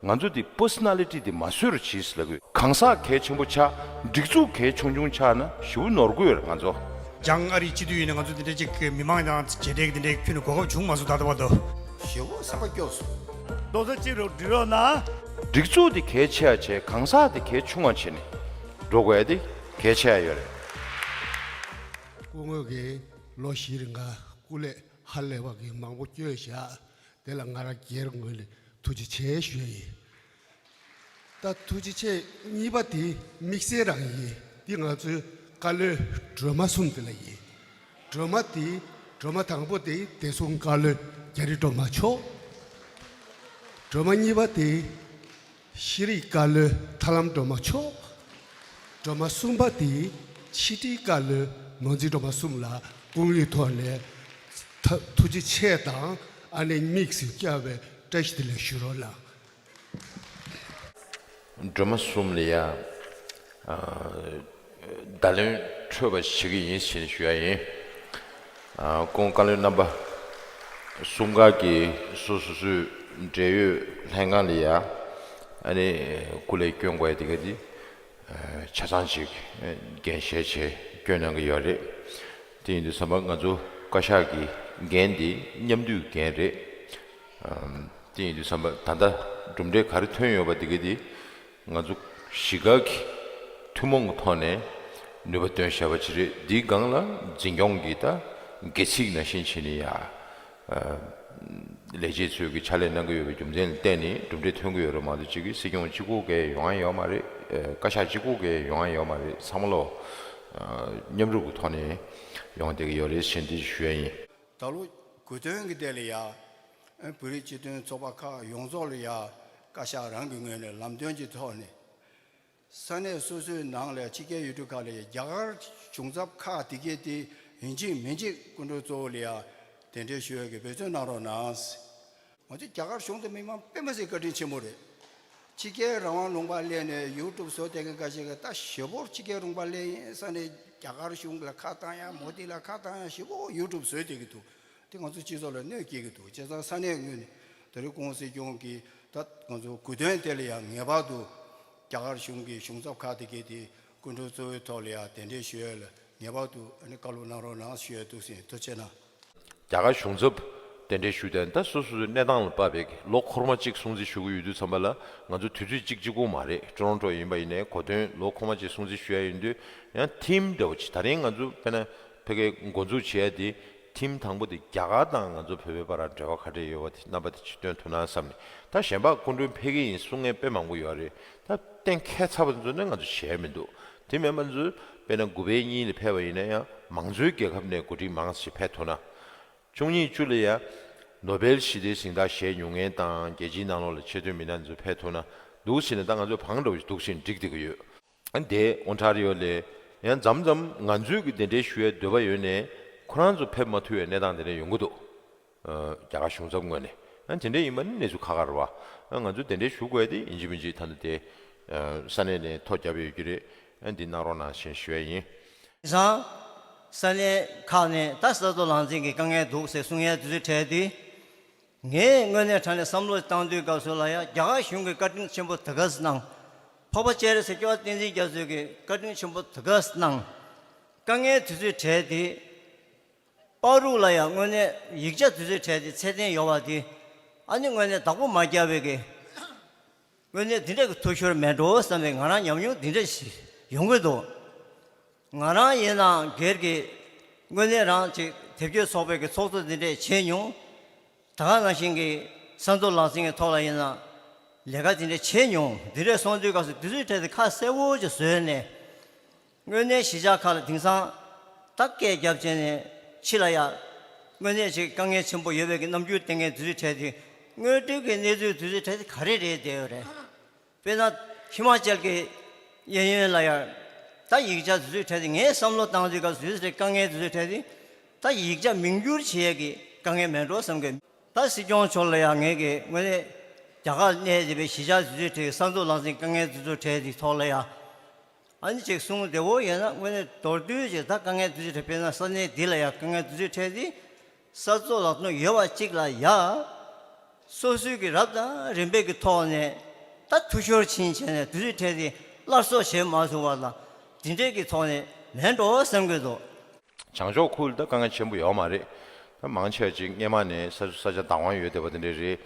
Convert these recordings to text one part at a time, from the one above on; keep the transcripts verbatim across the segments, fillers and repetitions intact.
ང་ཚོ་འདི་པར་སོ་ན་ལི་ཊི་འདི་མ་བཟོས་རོགས་གྱིས་ལབ་དགོས། གང་ཟག་གལ་ཆེན་པོ་ཆགས། སྒྲིག་འཛུགས་གལ་ཆུང་ཆུང་ཆགས་ན་ཞེ་པོ་ནོར་གྱི་ཡོད་རེད་ང་ཚོ། ལྕང་ཨ་རིའི་སྤྱི་འཐུས་ཡིན་ན་ང་ཚོ་འདི་འདྲ་ཅིག་མི་མང་དང་མཇལ་འཕྲད་ཀྱི་འདི་འདྲའི་ཁྱོན་ནས་གོ་སྐབས་བྱུང་མ་སོང་ད་ལྟ་བར་དུ། ཞེ་པོ་སེམས་པ་སྐྱོ་སོང་། རྡོག་རྩ་གཅིག་རུ་སྒྲིལ་རོགས་གནང་། སྒྲིག་འཛུགས་འདི་གལ་ཆེ་བ་བྱས། གང་ཟག་འདི་གལ་ཆུང་བ་བྱས་ནས་འགྲོ་དགོས་ཡ་འདི་གལ་ཆེ་ཡ་ཡོད་རེད། སྐུ་ངོ་གིས་ལོ་བཞིའི་རིང་ག་སྐུ་ལས་ཧ་ལས་པ་གི་མང་པོ་བསྐྱོན་བཞག་དེ་ལ་ང་རང་སྒེར་ངོས་ནས་ཐུགས་རྗེ་ཆེ་ཞུ་ཡ་ཡིན། ད་ཐུགས་རྗེ་ཆེ། གཉིས་པ་དེ་དམིགས་བསལ་རང་ཡིན། འདི་ང་ཚོའི་བཀའ་བློན་སྒྲོལ་མ་གསུམ་དེ་ལ་ཡིན། སྒྲོལ་མ་དེ་སྒྲོལ་མ་དང་པོ་དེ་བདེ་སྲུང་བཀའ་བློན་རྒྱ་རི་སྒྲོལ་མ་མཆོག་སྒྲོལ་མ་གཉིས་པ་དེ་ཤེས་རིག་བཀའ་བློན་ཐར་ལམ་སྒྲོལ་མ་མཆོག་སྒྲོལ་མ་གསུམ་པ་དེ་ཕྱི་དྲིལ་བཀའ་བློན་ནོར་འཛིན་སྒྲོལ་མ་གསུམ་ལ་སྐུ་ངོའི་ཐོག་ནས་ཐ་ཐུགས་རྗེ་ཆེ་དང་ཨ་ནེ་དམིགས་སུ་བཀར་བའི་བཀྲ་ཤིས་བདེ་ལེགས་ཞུ་རོགས་གནང་། སྒྲོལ་མ་གསུམ་ལ་ཡ། ཨ། བརྡ་ལན་འཕྲོད་པ་བྱེད་ཀྱི་ཡིན་ཞེས་ཞུ་ཡ་ཡིན། ཨ། སྐུ་ངོ་བཀའ་བློན་རྣམ་པ་གསུམ་ཀ་གིས་སོ་སོ་སོའི་འབྲེལ་ཡོད་ལྷན་ཁང་ལ་ཡ། ཨ་ནི་སྐུ་ལས་བསྐྱོན་དགོས་ཡ་དེ་ག་དེ་ཆ་ཚང་ཅིག་འགན་བཞེས་བྱས་བསྐྱོན་གནང་གི་ཡོད་རེད། དེ་ཡིན་དུས་ཙམ་པ་ང་ཚོ་བཀའ་ཤག་གི་འགན་དེ་མཉམ་འདུས་འགན་རེད། ཨམ། དེ་ཡིན་དུས་ཙམ་པ་ད་ལྟ་གྲུབ་འབྲས་ག་རེ་ཐོན་ཡོད་པ་དེ་ག་དེ་ང་ཚོ་གཞིས་ཀ་གི་ཐུན་མོང་གི་ཐོག་ནས་ནུས་པ་བཏོན་བཞག་པ་ཅིག་རེད། འདིའི་སྒང་ལ་འཛིན་སྐྱོང་གི་ད་སྒལ་ཚིགས་ནང་བཞིན་བྱས་ནས་ཡ། ཨ། ལས་བྱེད་ཚོས་ཀྱི་ཕྱག་ལས་གནང་གི་ཡོད་པའི་རྒྱུ་མཚན་ལ་བརྟེན་ནས་གྲུབ་འབྲས་ཐོན་གྱི་ཡོད་རེད་མ་གཏོགས་གཅིག་གི་སྲིད་སྐྱོང་གཅིག་པོ་གིས་ཡོང་ཡ་ཡོད་མ་རེད། ཨ། བཀའ་ཤག་གཅིག་པོ་གིས་ཡོང་ཡ་ཡོད་མ་རེད། ཚང་མ་ལོ། ཨ། མཉམ་རུབ་ཀྱི་ཐོག་ནས་ཡོང་བསྡད་ཀྱི་ཡོད་རེད་ཞེས་འདི་ཞུ་ཡ་ཡིན། ད་ལོ་དགུ་སྟོན་གྱི་དེ་ལ་ཡ། བོད་རིགས་སྤྱི་མཐུན་ཚོགས་པ་ཁག་ཡོངས་རྫོགས་ལ་ཡ་བཀའ་ཤག་རང་གི་ངོས་ནས་ལམ་སྟོན་གྱི་ཐོག་ནས། ས་གནས་སོ་སོའི་ནང་ལ་ཕྱི་རྒྱལ་ཡུལ་གྲུ་ཁག་ལ་རྒྱ་གར་གཞུང་ཚབ་ཁག་དེ་གས་དེ་ཡིན་གཅིག་མིན་གཅིག་སྐུ་མགྲོན་གཙོ་བོ་ལ་ཡ་གདན་འདྲེན་ཞུ་ཡས་ཀྱི་འབད་བརྩོན་གནང་རོགས་གནང་། ང་ཚོ་རྒྱ་གར་གཞུང་དང་མི་མང་དཔེ་མི་སྲིད་བཀའ་དྲིན་ཆེན་པོ་རེད། ཕྱི་རྒྱལ་རང་དབང་ལུང་པ་སླེབས་ནས་ཡུལ་གྲུ་བཟོ་བསྡད་མཁན་འགའ་ཞིག་གིས་ད་ཞེ་པོ་ཕྱི་རྒྱལ་ལུང་པ་སླེབས་ཡིན་ས་ནས་རྒྱ་གར་གཞུང་ལ་ཁ་བཏང་ཡ་མོ་དི་ལ་ཁ་བཏང་ཡ་ཞེ་པོ་ཡུལ་གྲུ་བཟོས་བསྡད་ཀྱི་འདུག་དེ་ང་ཚོ་སྤྱི་ཚོགས་ལ་གནོད་སྐྱེལ་གྱི་འདུག་བྱས་ཙང་ས་གནས་ངོས་ནས་ད་རེས་སྐུ་ངོ་སྲིད་སྐྱོང་གིས་ད་ང་ཚོ་དགུ་སྟོན་དེ་ལ་ཡང་ངེས་པར་དུ་རྒྱ་གར་གཞུང་གི་གཞུང་ཚབ་ཁག་དེ་གས་དེ་སྐུ་མགྲོན་གཙོ་བོའི་ཐོག་ལ་ཡང་གདན་འདྲེན་ཞུ་ཡས་ལ་ངེས་པར་དུ་ཨ་ནི་བཀའ་སློབ་གནང་རོགས་གནང་ཞུ་ཡས་འདུག་ཟེར། ཐུགས་རྗེ་གནང་། རྒྱ་གར་གཞུང་ཚབ་གདན་འདྲེན་ཞུ་དོན་ད་སོ་སོ་སོའི་གནས་སྟངས་ལ་དཔག་པའི་ལོ་འཁོར་མ་གཅིག་སྲུང་བརྩི་ཞུ་གི་ཡོད་དུས་ཙམ་པ་ལ་ང་ཚོ་དུས་ཚོད་གཅིག་གཅིག་པོ་མ་རེད། ཊོ་རོན་ཊོ་ཡིན་པ་ཡིན་ནའི་གོ་སྟོན་ལོ་འཁོར་མ་གཅིག་སྲུང་བརྩི་ཞུ་ཡ་ཡིན་དུས་ཡང་ཐིམ་འདྲ་བོ་ཅིག་ད་རིང་ང་ཚོ་དཔེར་ན་ཕ་གིར་འགོ་འཛུགས་བྱས་ཏེ་ཐིམ་དང་པོ་དེ་རྒྱ་གར་དང་ང་ཚོ་བོད་པའི་བར་འབྲེལ་བ་ག་འདྲས་ཡོད་པ་དེ་རྣམ་པ་དེ་ཅིག་སྟོན་ཐུབ་ན་བསམ་ནས། ད་གཞན་པ་སྐུ་མགྲོན་ཕེབས་ཀྱི་ཡིན་གསུང་མཁན་དཔེ་མང་པོ་ཡོད་རེད། ད་གཏན་འཁེལ་ཚར་བ་ཚོ་ནི་ང་ཚོ་བྱས་མི་འདུག་དེ་མིན་པ་ཚོ་དཔེར་ན་དགུ་པའི་གཉིས་ལ་ཕེབས་པ་ཡིན་ན་ཡང་མང་གཙོའི་རྒྱལ་ཁབ་ནས་གོ་སྒྲིག་མང་ཙམ་ཕེབས་ཐུབ་ན། བཅུ་གཉིས་བཅུ་ལ་ཡ་ནོ་བེལ་ཞི་བདེའི་གཟེངས་རྟགས་བཞེས་མྱོང་མཁན་དང་རྒྱལ་སྤྱིའི་ནང་ལོགས་ལ་ཆེ་མཐོའི་མི་སྣ་ཚོ་ཕེབས་ཐུབ་ན་འདུག་ཟེར་ནས་ད་ང་ཚོ་བང་འདྲ་བོ་ཞིག་འདུག་ཟེར་འགྲིག་བསྡད་ཀྱི་ཡོད། ཨ་ནི་དེ་ཨོན་ཊ་རི་ཡོ་ལ་ཡང་མཚམས་མཚམས་ང་ཚོས་ཀྱི་གདན་འདྲེན་ཞུ་ཡའི་འདོད་པ་ཡོད་ནའི་ཁོ་རང་ཚོ་ཕེབས་མ་ཐུབ་པའི་གནས་སྟངས་དེ་འདྲ་ཡོང་གི་འདུག་ཨ། རྒྱ་གར་གཞུང་ཚབ་ངོས་ནས་ཨ་དེ་འདྲ་ཡིན་པ་ནི་གནས་ཚུལ་ཁག་ཁག་རེད་བ། ཨ་ང་ཚོས་གདན་འདྲེན་ཞུ་དགོས་ཏེ་ཡིན་གཅིག་མིན་གཅིག་ད་ནི་དེ་ཨ་ས་གནས་ནས་ཐོ་བརྒྱབ་ཡོད་ཀྱི་རེད། ཨ་འདི་གནང་རོགས་གནང་ཞེས་ཞུ་ཡ་ཡིན། དེང་སང་ས་གནས་ཁག་ནས་ད་ས་ཐོག་ལང་ཚན་གྱི་དཀའ་ངལ་འདུག་ཟེར་གསུང་ཡ་དུས་ཚོད་འཕྲད་དུས། ངས་དངོས་གནས་དྲང་གནས་བསམ་བློ་བཏང་དུས་སྐབས་སུ་ལ་ཡ་རྒྱ་གར་གཞུང་གིས་བཀའ་དྲིན་ཆེན་པོ་དེ་ག་ཙམ་གནང་། འཕགས་པ་སྤྱན་རས་གཟིགས་སྐྱོབ་པ་བསྟན་འཛིན་རྒྱ་མཚོས་ཀྱིས་བཀའ་དྲིན་ཆེན་པོ་དེ་ག་ཙམ་གནང་། དཀའ་ངལ་དུས་ཚོད་འཕྲད་དེ། པར་རིས་ལ་ཡང་དངོས་གནས་ཡིག་ཆ་དུས་ཚོད་འཕྲད་དེ་ཚད་ལྡན་ཡོད་པ་དེ། ཨ་ནི་དངོས་གནས་བདག་པོ་མ་བརྒྱབ་པའི་གི། དངོས་གནས་འདི་འདྲ་གི་ཐུགས་ཤོར་མེད་འགྲོ་བསམ་པའི་ང་རང་ཉམས་མྱོང་འདི་འདྲ་ཞིག་ཡོང་གི་འདུག་ང་རང་ཡིན་ནའང་སྒེར་གྱི་དངོས་གནས་རང་ཅིག་དེབ་སྐྱེལ་ཚོགས་པའི་གི་ཚོགས་གཙོ་འདི་འདྲས་བྱས་མྱོང་། ད་ག་ནང་བཞིན་གྱི་ས་མདོ་ལག་འཛིན་གྱི་ཐོག་ལ་ཡིན་ན་ལས་ཀ་འདི་འདྲས་བྱས་མྱོང་། འདི་འདྲས་སོང་དུས་སྐབས་སུ་དུས་ཚོད་འཕྲད་དེ་ཁ་གསལ་པོ་ཅིག་བཟོས་ནས། དངོས་གནས་གཞིས་ཆགས་ཁག་ལ་དེང་སང་ད་སྐད་རྒྱབ་བྱས་ནས་ཕྱི་ལ་ཡ། དངོས་གནས་ཅིག་དཀའ་ངལ་ཆེན་པོ་ཡོད་པའི་གི་རྣམ་འགྱུར་བསྟན་མཁན་དུས་ཚོད་འཕྲད་དེ། དངོས་སྒྲུབ་ཀྱི་གནས་ཚུལ་དུས་ཚོད་འཕྲད་དེ་ག་རེ་རེད་བསྡད་ཡོད་རེད། དཔེར་ན་ཧི་མ་ཅལ་གྱི་གཡས་གཡོན་ལ་ཡ། ད་ཡིག་ཆ་དུས་ཚོད་འཕྲད་དེ་ངས་བསམ་བློ་བཏང་དུས་སྐབས་དུས་ཚོད་དཀའ་ངལ་དུས་ཚོད་འཕྲད་དེ། ད་ཡིག་ཆ་མིང་བསྒྱུར་བྱེད་ཡས་ཀྱི་དཀའ་ངལ་མེད་འགྲོ་བསམ་གི། ད་སྲིད་སྐྱོང་མཆོག་ལ་ཡང་ངས་ཀྱི་དངོས་གནས་རྒྱ་གར་གནས་བསྡད་པའི་གཞིས་ཆགས་དུས་ཚོད་འཕྲད་ས་མདོ་ལག་འཛིན་དཀའ་ངལ་དུས་ཚོད་འཕྲད་དེ་ཐོག་ལ་ཡ། ཨ་ནི་ཅིག་གསུང་བདེ་བོ་ཡོད་ན་དངོས་གནས་མདོར་བསྡུས་ཅིག་ད་དཀའ་ངལ་དུས་ཚོད་འཕྲད་དཔེར་ན་ས་གནས་འདི་ལ་ཡང་དཀའ་ངལ་དུས་ཚོད་འཕྲད་དེ། ས་མདོ་ལག་ཚོ་ཡོད་པ་གཅིག་ལ་ཡ། སོ་སོའི་གི་རབ་དང་རིམ་པའི་གི་ཐོག་ནས་ ད་འཐུས་ཤོར་ཕྱིན་བྱས་ནས་དུས་ཚོད་འཕྲལ་དུ་སླར་གསོ་བྱེད་མ་ཐུབ་པ་ལ་འདི་འདྲས་ཀྱི་ཐོག་ནས་མེད་འགྲོ་བསམ་གྱི་འདུག་བྱང་ཕྱོགས་ཁུལ་ད་དཀའ་ངལ་ཆེན་པོ་ཡོད་མ་རེད། ད་མང་ཆེ་བ་ཅིག་སྔས་མ་ནས་ས་ས་ཆ་བདག་དབང་ཡོད་བསྡད་པ་དེ་འདྲས་རེད།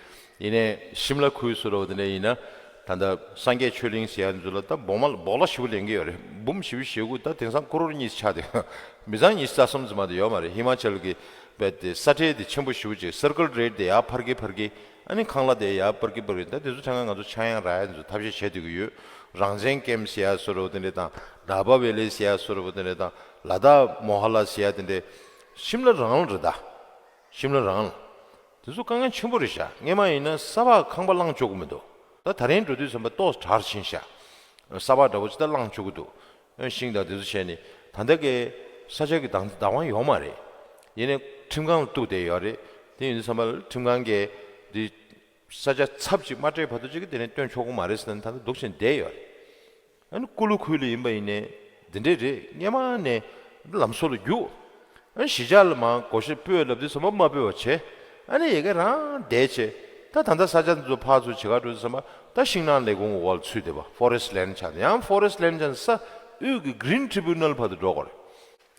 ཡིན་ནའི་ཤིམ་ལ་ཁུལ་སུ་རོ་དེ་འདྲས་ཡིན་ན། ད་ལྟ་སངས་རྒྱས་ཆོས་གླིང་ཟེར་ཡ་ཚོ་ལ་ད་སྦོ་མ་སྦོ་ལ་ཞེ་པོ་ལེན་གྱི་ཡོད་རེད། འབུམ་ཞེ་པོ་ཞེ་དགུ་ད་དེང་སང་ཀོ་རོར་གཉིས་ཆགས་བསྡད། མི་ཚང་ཉི་ཤུ་རྩ་གསུམ་ཙམ་མ་གཏོགས་ཡོད་མ་རེད། ཧི་མ་ཅལ་གྱི་བས་དེ་ས་ཁྲལ་དེ་ཆེན་པོ་ཞེ་པོ་ཅིག་སར་ཀལ་རེཊ་དེ་ཡར་འཕར་གྱི་འཕར་གྱི། ཨ་ནི་ཁང་གླ་དེ་ཡར་འཕར་གྱི་འཕར་གྱི། ད་དེ་ཚོ་ཆ་ཚང་ང་ཚོ་ཆག་ཡང་རག་ཡ་ཚོ་ཐབས་ཤེས་བྱེད་སྡོད་ཀྱི་ཡོད། རང་བཙན་ཀེམ་ཟེར་ཡ་བཟོ་འདྲ་བོ་དེ་འདྲས་དང་། ཌ་བ་ཝེ་ལི་ཟེར་ཡ་བཟོ་འདྲ་བོ་དེ་འདྲས་དང་། ལ་དྭགས་མོ་ཧ་ལ་ཟེར་ཡ་དེ་འདྲས། ཤིམ་ལ་རང་ལ་རེད་ད། ཤིམ་ལ་རང་ལ། དེ་ཚོ་དཀའ་ངལ་ཆེན་པོ་རེད་ཤག་སྔས་མ་ཡིན་ན་ས་ཕག་ཁང་པ་བླངས་ཆོག་གི་མི་འདུག་ད་ད་རིང་འགྲོ་དུས་ཙམ་པ་ཏོག་ཙམ་དྲག་ཕྱིན་ཤག་ས་ཕག་འདྲ་བོ་ཅིག་ད་བླངས་ཆོག་གི་འདུག་ཨ་ཤིང་དང་དེ་ཚོ་བྱས་ནས་ད་ལྟ་གའི་ས་ཆ་གི་བདག་བདག་དབང་ཡོད་མ་རེད། ཡིན་ནའི་ཁྲིམས་ཁང་ལ་གཏུགས་བསྡད་ཡོད་རེད། དེ་ཡིན་དུས་ཙམ་པ་ལ་ཁྲིམས་ཁང་གིས་འདི་ས་ཆ་ཚབ་ཅིག་མ་སྤྲད་བར་དུ་ཅིག་དེ་ནས་བཏོན་ཆོག་གི་མ་རེད་ཟེར་ནས་ད་ལྟ་སྡུག་ཅིང་བསྡད་ཡོད་རེད། ཨ་ནི་ཀུ་ལུ་ཁུལ་ལ་ཡིན་པ་ཡིན་ནའི་འདི་འདྲས་རེད། སྔས་མ་ནས་ལམ་བཟོ་ལ་རྒྱུགས། ཨ་ནི་གཞིས་ཆགས་ལ་མར་བགོ་བཤའ་སྤོས་ལབ་དུས་ཙམ་པ་མ་སྤོས་པ་བྱས། ཨ་ནི་ཡ་གི་རང་བསྡད་བྱས། ད་ད་ལྟ་ས་ཆ་འདི་ཚོ་ཕར་ཚུར་བྱེད་ག་འགྲོ་དུས་ཙམ་པ་ད་ཤིང་ནགས་ལས་ཁུངས་འོག་ལ་ཚུད་བསྡད་པ། ཕོ་རེ་སི་ཊི་ལེན་ཌི་ཆགས་ནས། ཡང་ཕོ་རེ་སི་ཊི་ལེན་ཌི་ཆགས་ནས་ས་དབུས་ཀྱི་གི་རིན་ཊི་རི་བུ་ནལ་བར་དུ་འགྲོ་དགོས་རེད།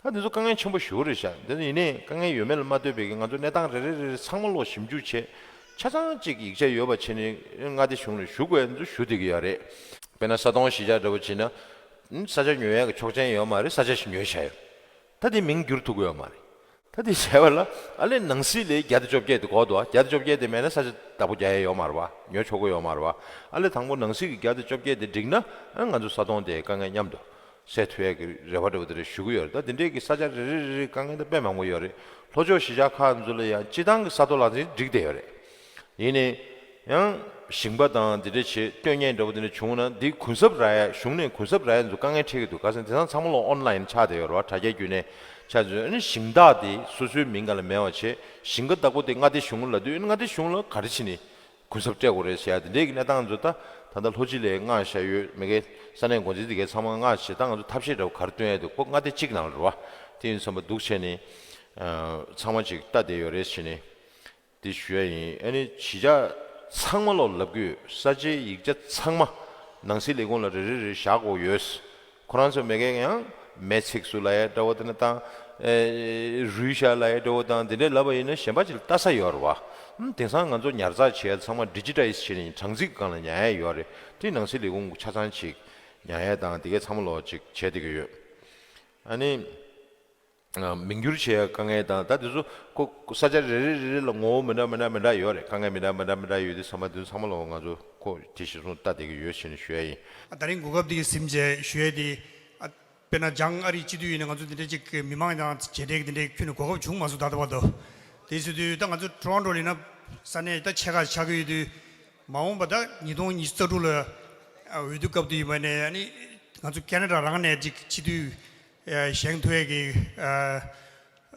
ད་འདི་ཚོ་དཀའ་ངལ་ཆེན་པོ་ཞེ་པོ་རེད་ཤག་འདི་ཚོ་ཡིན་ནའི་དཀའ་ངལ་ཡོད་མེད་ལ་མ་ལྟོས་པའི་གི་ང་ཚོ་གནས་སྟངས་རེ་རེ་རེ་རེ་ཚང་མ་ལོག་ཞིབ་འཇུག་བྱས། ཆ་ཚང་གཅིག་ཡིག་ཆ་ཡོད་པ་བྱས་ནས་མངའ་སྡེ་གཞུང་ལ་ཞུ་དགོས་ཡ་འདི་ཚོ་ཞུ་བསྡད་ཀྱི་ཡོད་རེད། དཔེར་ན་ས་དོང་གཞིས་ཆགས་འདྲ་བོ་བྱས་ན། ཨུམ་ས་ཆ་ཉོ་ཡ་གི་ཆོག་མཆན་ཡོད་མ་རེད། ས་ཆ་ཞིག་ཉོས་བཞག་ཡོད། ད་དེ་མིང་བསྒྱུར་ཐུབ་ཀྱི་ཡོད་མ་རེད། ད་དེ་བྱས་པ་ལ་ཨ་ལས་ནང་སྲིད་ལས་བརྒྱ་དང་བཅོ་བརྒྱད་དེ་དགོས་འདུག་བརྒྱ་དང་བཅོ་བརྒྱད་དེ་མེད་ན་ས་ཆ་བདག་པོ་རྒྱག་ཡ་ཡོད་མ་རེད་བ། ཉོ་ཆོག་གི་ཡོད་མ་རེད་བ། ཨ་ལས་དང་པོ་ནང་སྲིད་ཀྱི་བརྒྱ་དང་བཅོ་བརྒྱད་དེ་འགྲིག་ན་ཨ་ང་ཚོ་ས་དོང་དེ་དཀའ་ངལ་མཉམ་དུ་སེལ་ཐུབ་ཡ་གི་རེ་བ་འདྲ་བོ་དེ་འདྲ་ཞུ་གི་ཡོད་རེད། ད་དེ་འདྲས་ཀྱི་ས་ཆ་རེ་རེ་རེ་རེ་དཀའ་ངལ་ད་དཔེ་མང་པོ་ཡོད་རེད། ལྷོ་ཕྱོགས་གཞིས་ཆགས་ཁག་ཚོ་ལ་ཡང་སྤྱི་བཏང་གི་ས་དོང་ལག་འཛིན་འགྲིག་བསྡད་ཡོད་རེད། ཡིན་ནའི། ཡང་། ཞིང་པ་དང་འདི་འདྲ་བྱེད་སྟོན་མཁན་འདྲ་བོ་འདི་འདྲ་བྱུང་ན་འདི་གུན་གསབ་རག་ཡ། གཞུང་ནས་གུན་གསབ་རག་ཡ་ཚོ་དཀའ་ངལ་འཕྲད་ཀྱི་འདུག་ག་ཟེར་ན་དེང་སང་ཚང་མ་ལོག་ཨོན་ལའིན་ཆགས་བསྡད་ཡོད་རེད་བ། དྲ་རྒྱའི་བརྒྱུད་ནས་ཆགས་བྱས། ཨ་ནི་ཞིང་བདག་དེ་སོ་སོའི་མིང་སྒང་ལ་མེད་པ་བྱས། ཞིང་ཁ་བདག་པོ་དེ་མངའ་སྡེ་གཞུང་ལ་སྡོད། ཨ་ནི་མངའ་སྡེ་གཞུང་ལ་ག་རེ་བྱས་ནས་གུན་གསབ་སྤྲད་དགོས་རེད་ཟེར་ཡ་དེ་འདྲའི་གི་གནས་སྟངས་ཚོ་ད་ད་ལྟ་ལྷོ་སྤྱི་ལ་མངགས་བཞག་ཡོད། མ་གི་ས་གནས་འགོ་འཛིན་དེ་གའི་ཚང་མ་མངགས་བྱས། ད་ང་ཚོ་ཐབས་ཤེས་འདྲ་བོ་ག་རེ་སྟོན་ཡ་འདུག་ཁོ་མངའ་སྡེ་གཅིག་ནང་ལ་རེད་བ། དེ་ཡིན་དུས་ཙམ་པ་འདུག་བྱས་ནས། ཨ། ཚང་མ་ཅིག་ལྟ་བསྡད་ཡོད་རེད་ཟེར་ནས། དེ་ཞུ་ཡ་ཡིན། ཨ་ནི་གཞིས་ཆགས་ཚང་མ་ལོག་ལབ་ཀྱི་ཡོད། ས་ཆའི་ཡིག་ཆ་ཚང་མ་ནང་སྲིད་ལས་ཁུངས་ལ་རེ་རེ་རེ་བཞག་དགོས་ཡོད། ཁོ་རང་ཚོ་མ་གིར་ཡང་མེ་འཚིག་སུ་ལབ་ཡ་འདྲ་བོ་དེ་འདྲ་དང་། ཨེ། རུལ་བཞག་ལབ་ཡ་འདྲ་བོ་དང་དེ་འདྲས་ལབ་པ་ཡིན་ན་གཞན་པ་ཅིག་ལ་ལྟ་ས་ཡོད་རེད་བ། ཨུམ། དེང་སང་ང་ཚོ་ཉར་ཚགས་བྱེད་ཡ་ཚང་མ་ཌི་ཇི་ཊའི་ཛི་བྱས་ནས་གྲངས་རྩིས་སྒང་ལ་ཉར་ཡ་ཡོད་རེད། དེ་ནང་སྲིད་ལས་ཁུངས་ཆ་ཚང་ཅིག་ཉར་ཡ་དང་དེ་གའི་ཚང་མ་ལོག་ཅིག་བྱས་བསྡད་ཀྱི་ཡོད། ཨ་ནི། ཨ། མིང་བསྒྱུར་བྱེད་ཡ་དཀའ་ངལ་དང་། ད་དེ་ཚོ་ཁོ་ས་ཆ་རེ་རེ་རེ་རེ་ལ་ངོ་བོ་མི་འདྲ་མི་འདྲ་མི་འདྲ་ཡོད་རེད། དཀའ་ངལ་མི་འདྲ་མི་འདྲ་མི་འདྲ་ཡོད་དུས་ཚང་མ་དེ་ཚང་མ་ལོག་ང་ཚོ་ཁོ་དེ་གཞིར་བཟུང་ལྟ་བསྡད་ཀྱི་ཡོད་ཟེར་ནས་ཞུ་ཡ་ཡིན། ཨ། ད་རིང་གོ་སྐབས་འདི་ཟིན་བྱས་ཞུ་ཡ་དེ། ཨ། དཔེར་ན་འཇང་ཨ་རིའི་སྤྱི་འཐུས་ཡིན་ན་ང་ཚོ་འདི་འདྲ་ཅིག་མི་མང་དང་མཇལ་འཕྲད་ཀྱི་འདི་འདྲའི་ཁྱོན་ནས་གོ་སྐབས་བྱུང་མ་སོང་ད་ལྟ་བར་དུ། དེ་ཟེར་དུས་ད་ང་ཚོ་ཊོ་རོན་ཊོ་ལ་ཡིན་ན་ས་གནས་ད་ཆེ་ཁག་ཆགས་ཀྱི་ཡོད་དུས། མ་འོངས་པ་ད་ཉིས་སྟོང་ཉི་ཤུ་རྩ་དྲུག་ལ། ཨ། འོས་བསྡུ་སྐབས་དུ་ཡིན་པ་ནས་ཨ་ནི་ང་ཚོ་ཁེ་ན་ཌ་རང་ནས་ཅིག་སྤྱི་འཐུས། ཨ། བཞེངས་ཐུབ་ཡས་ཀྱི། ཨ།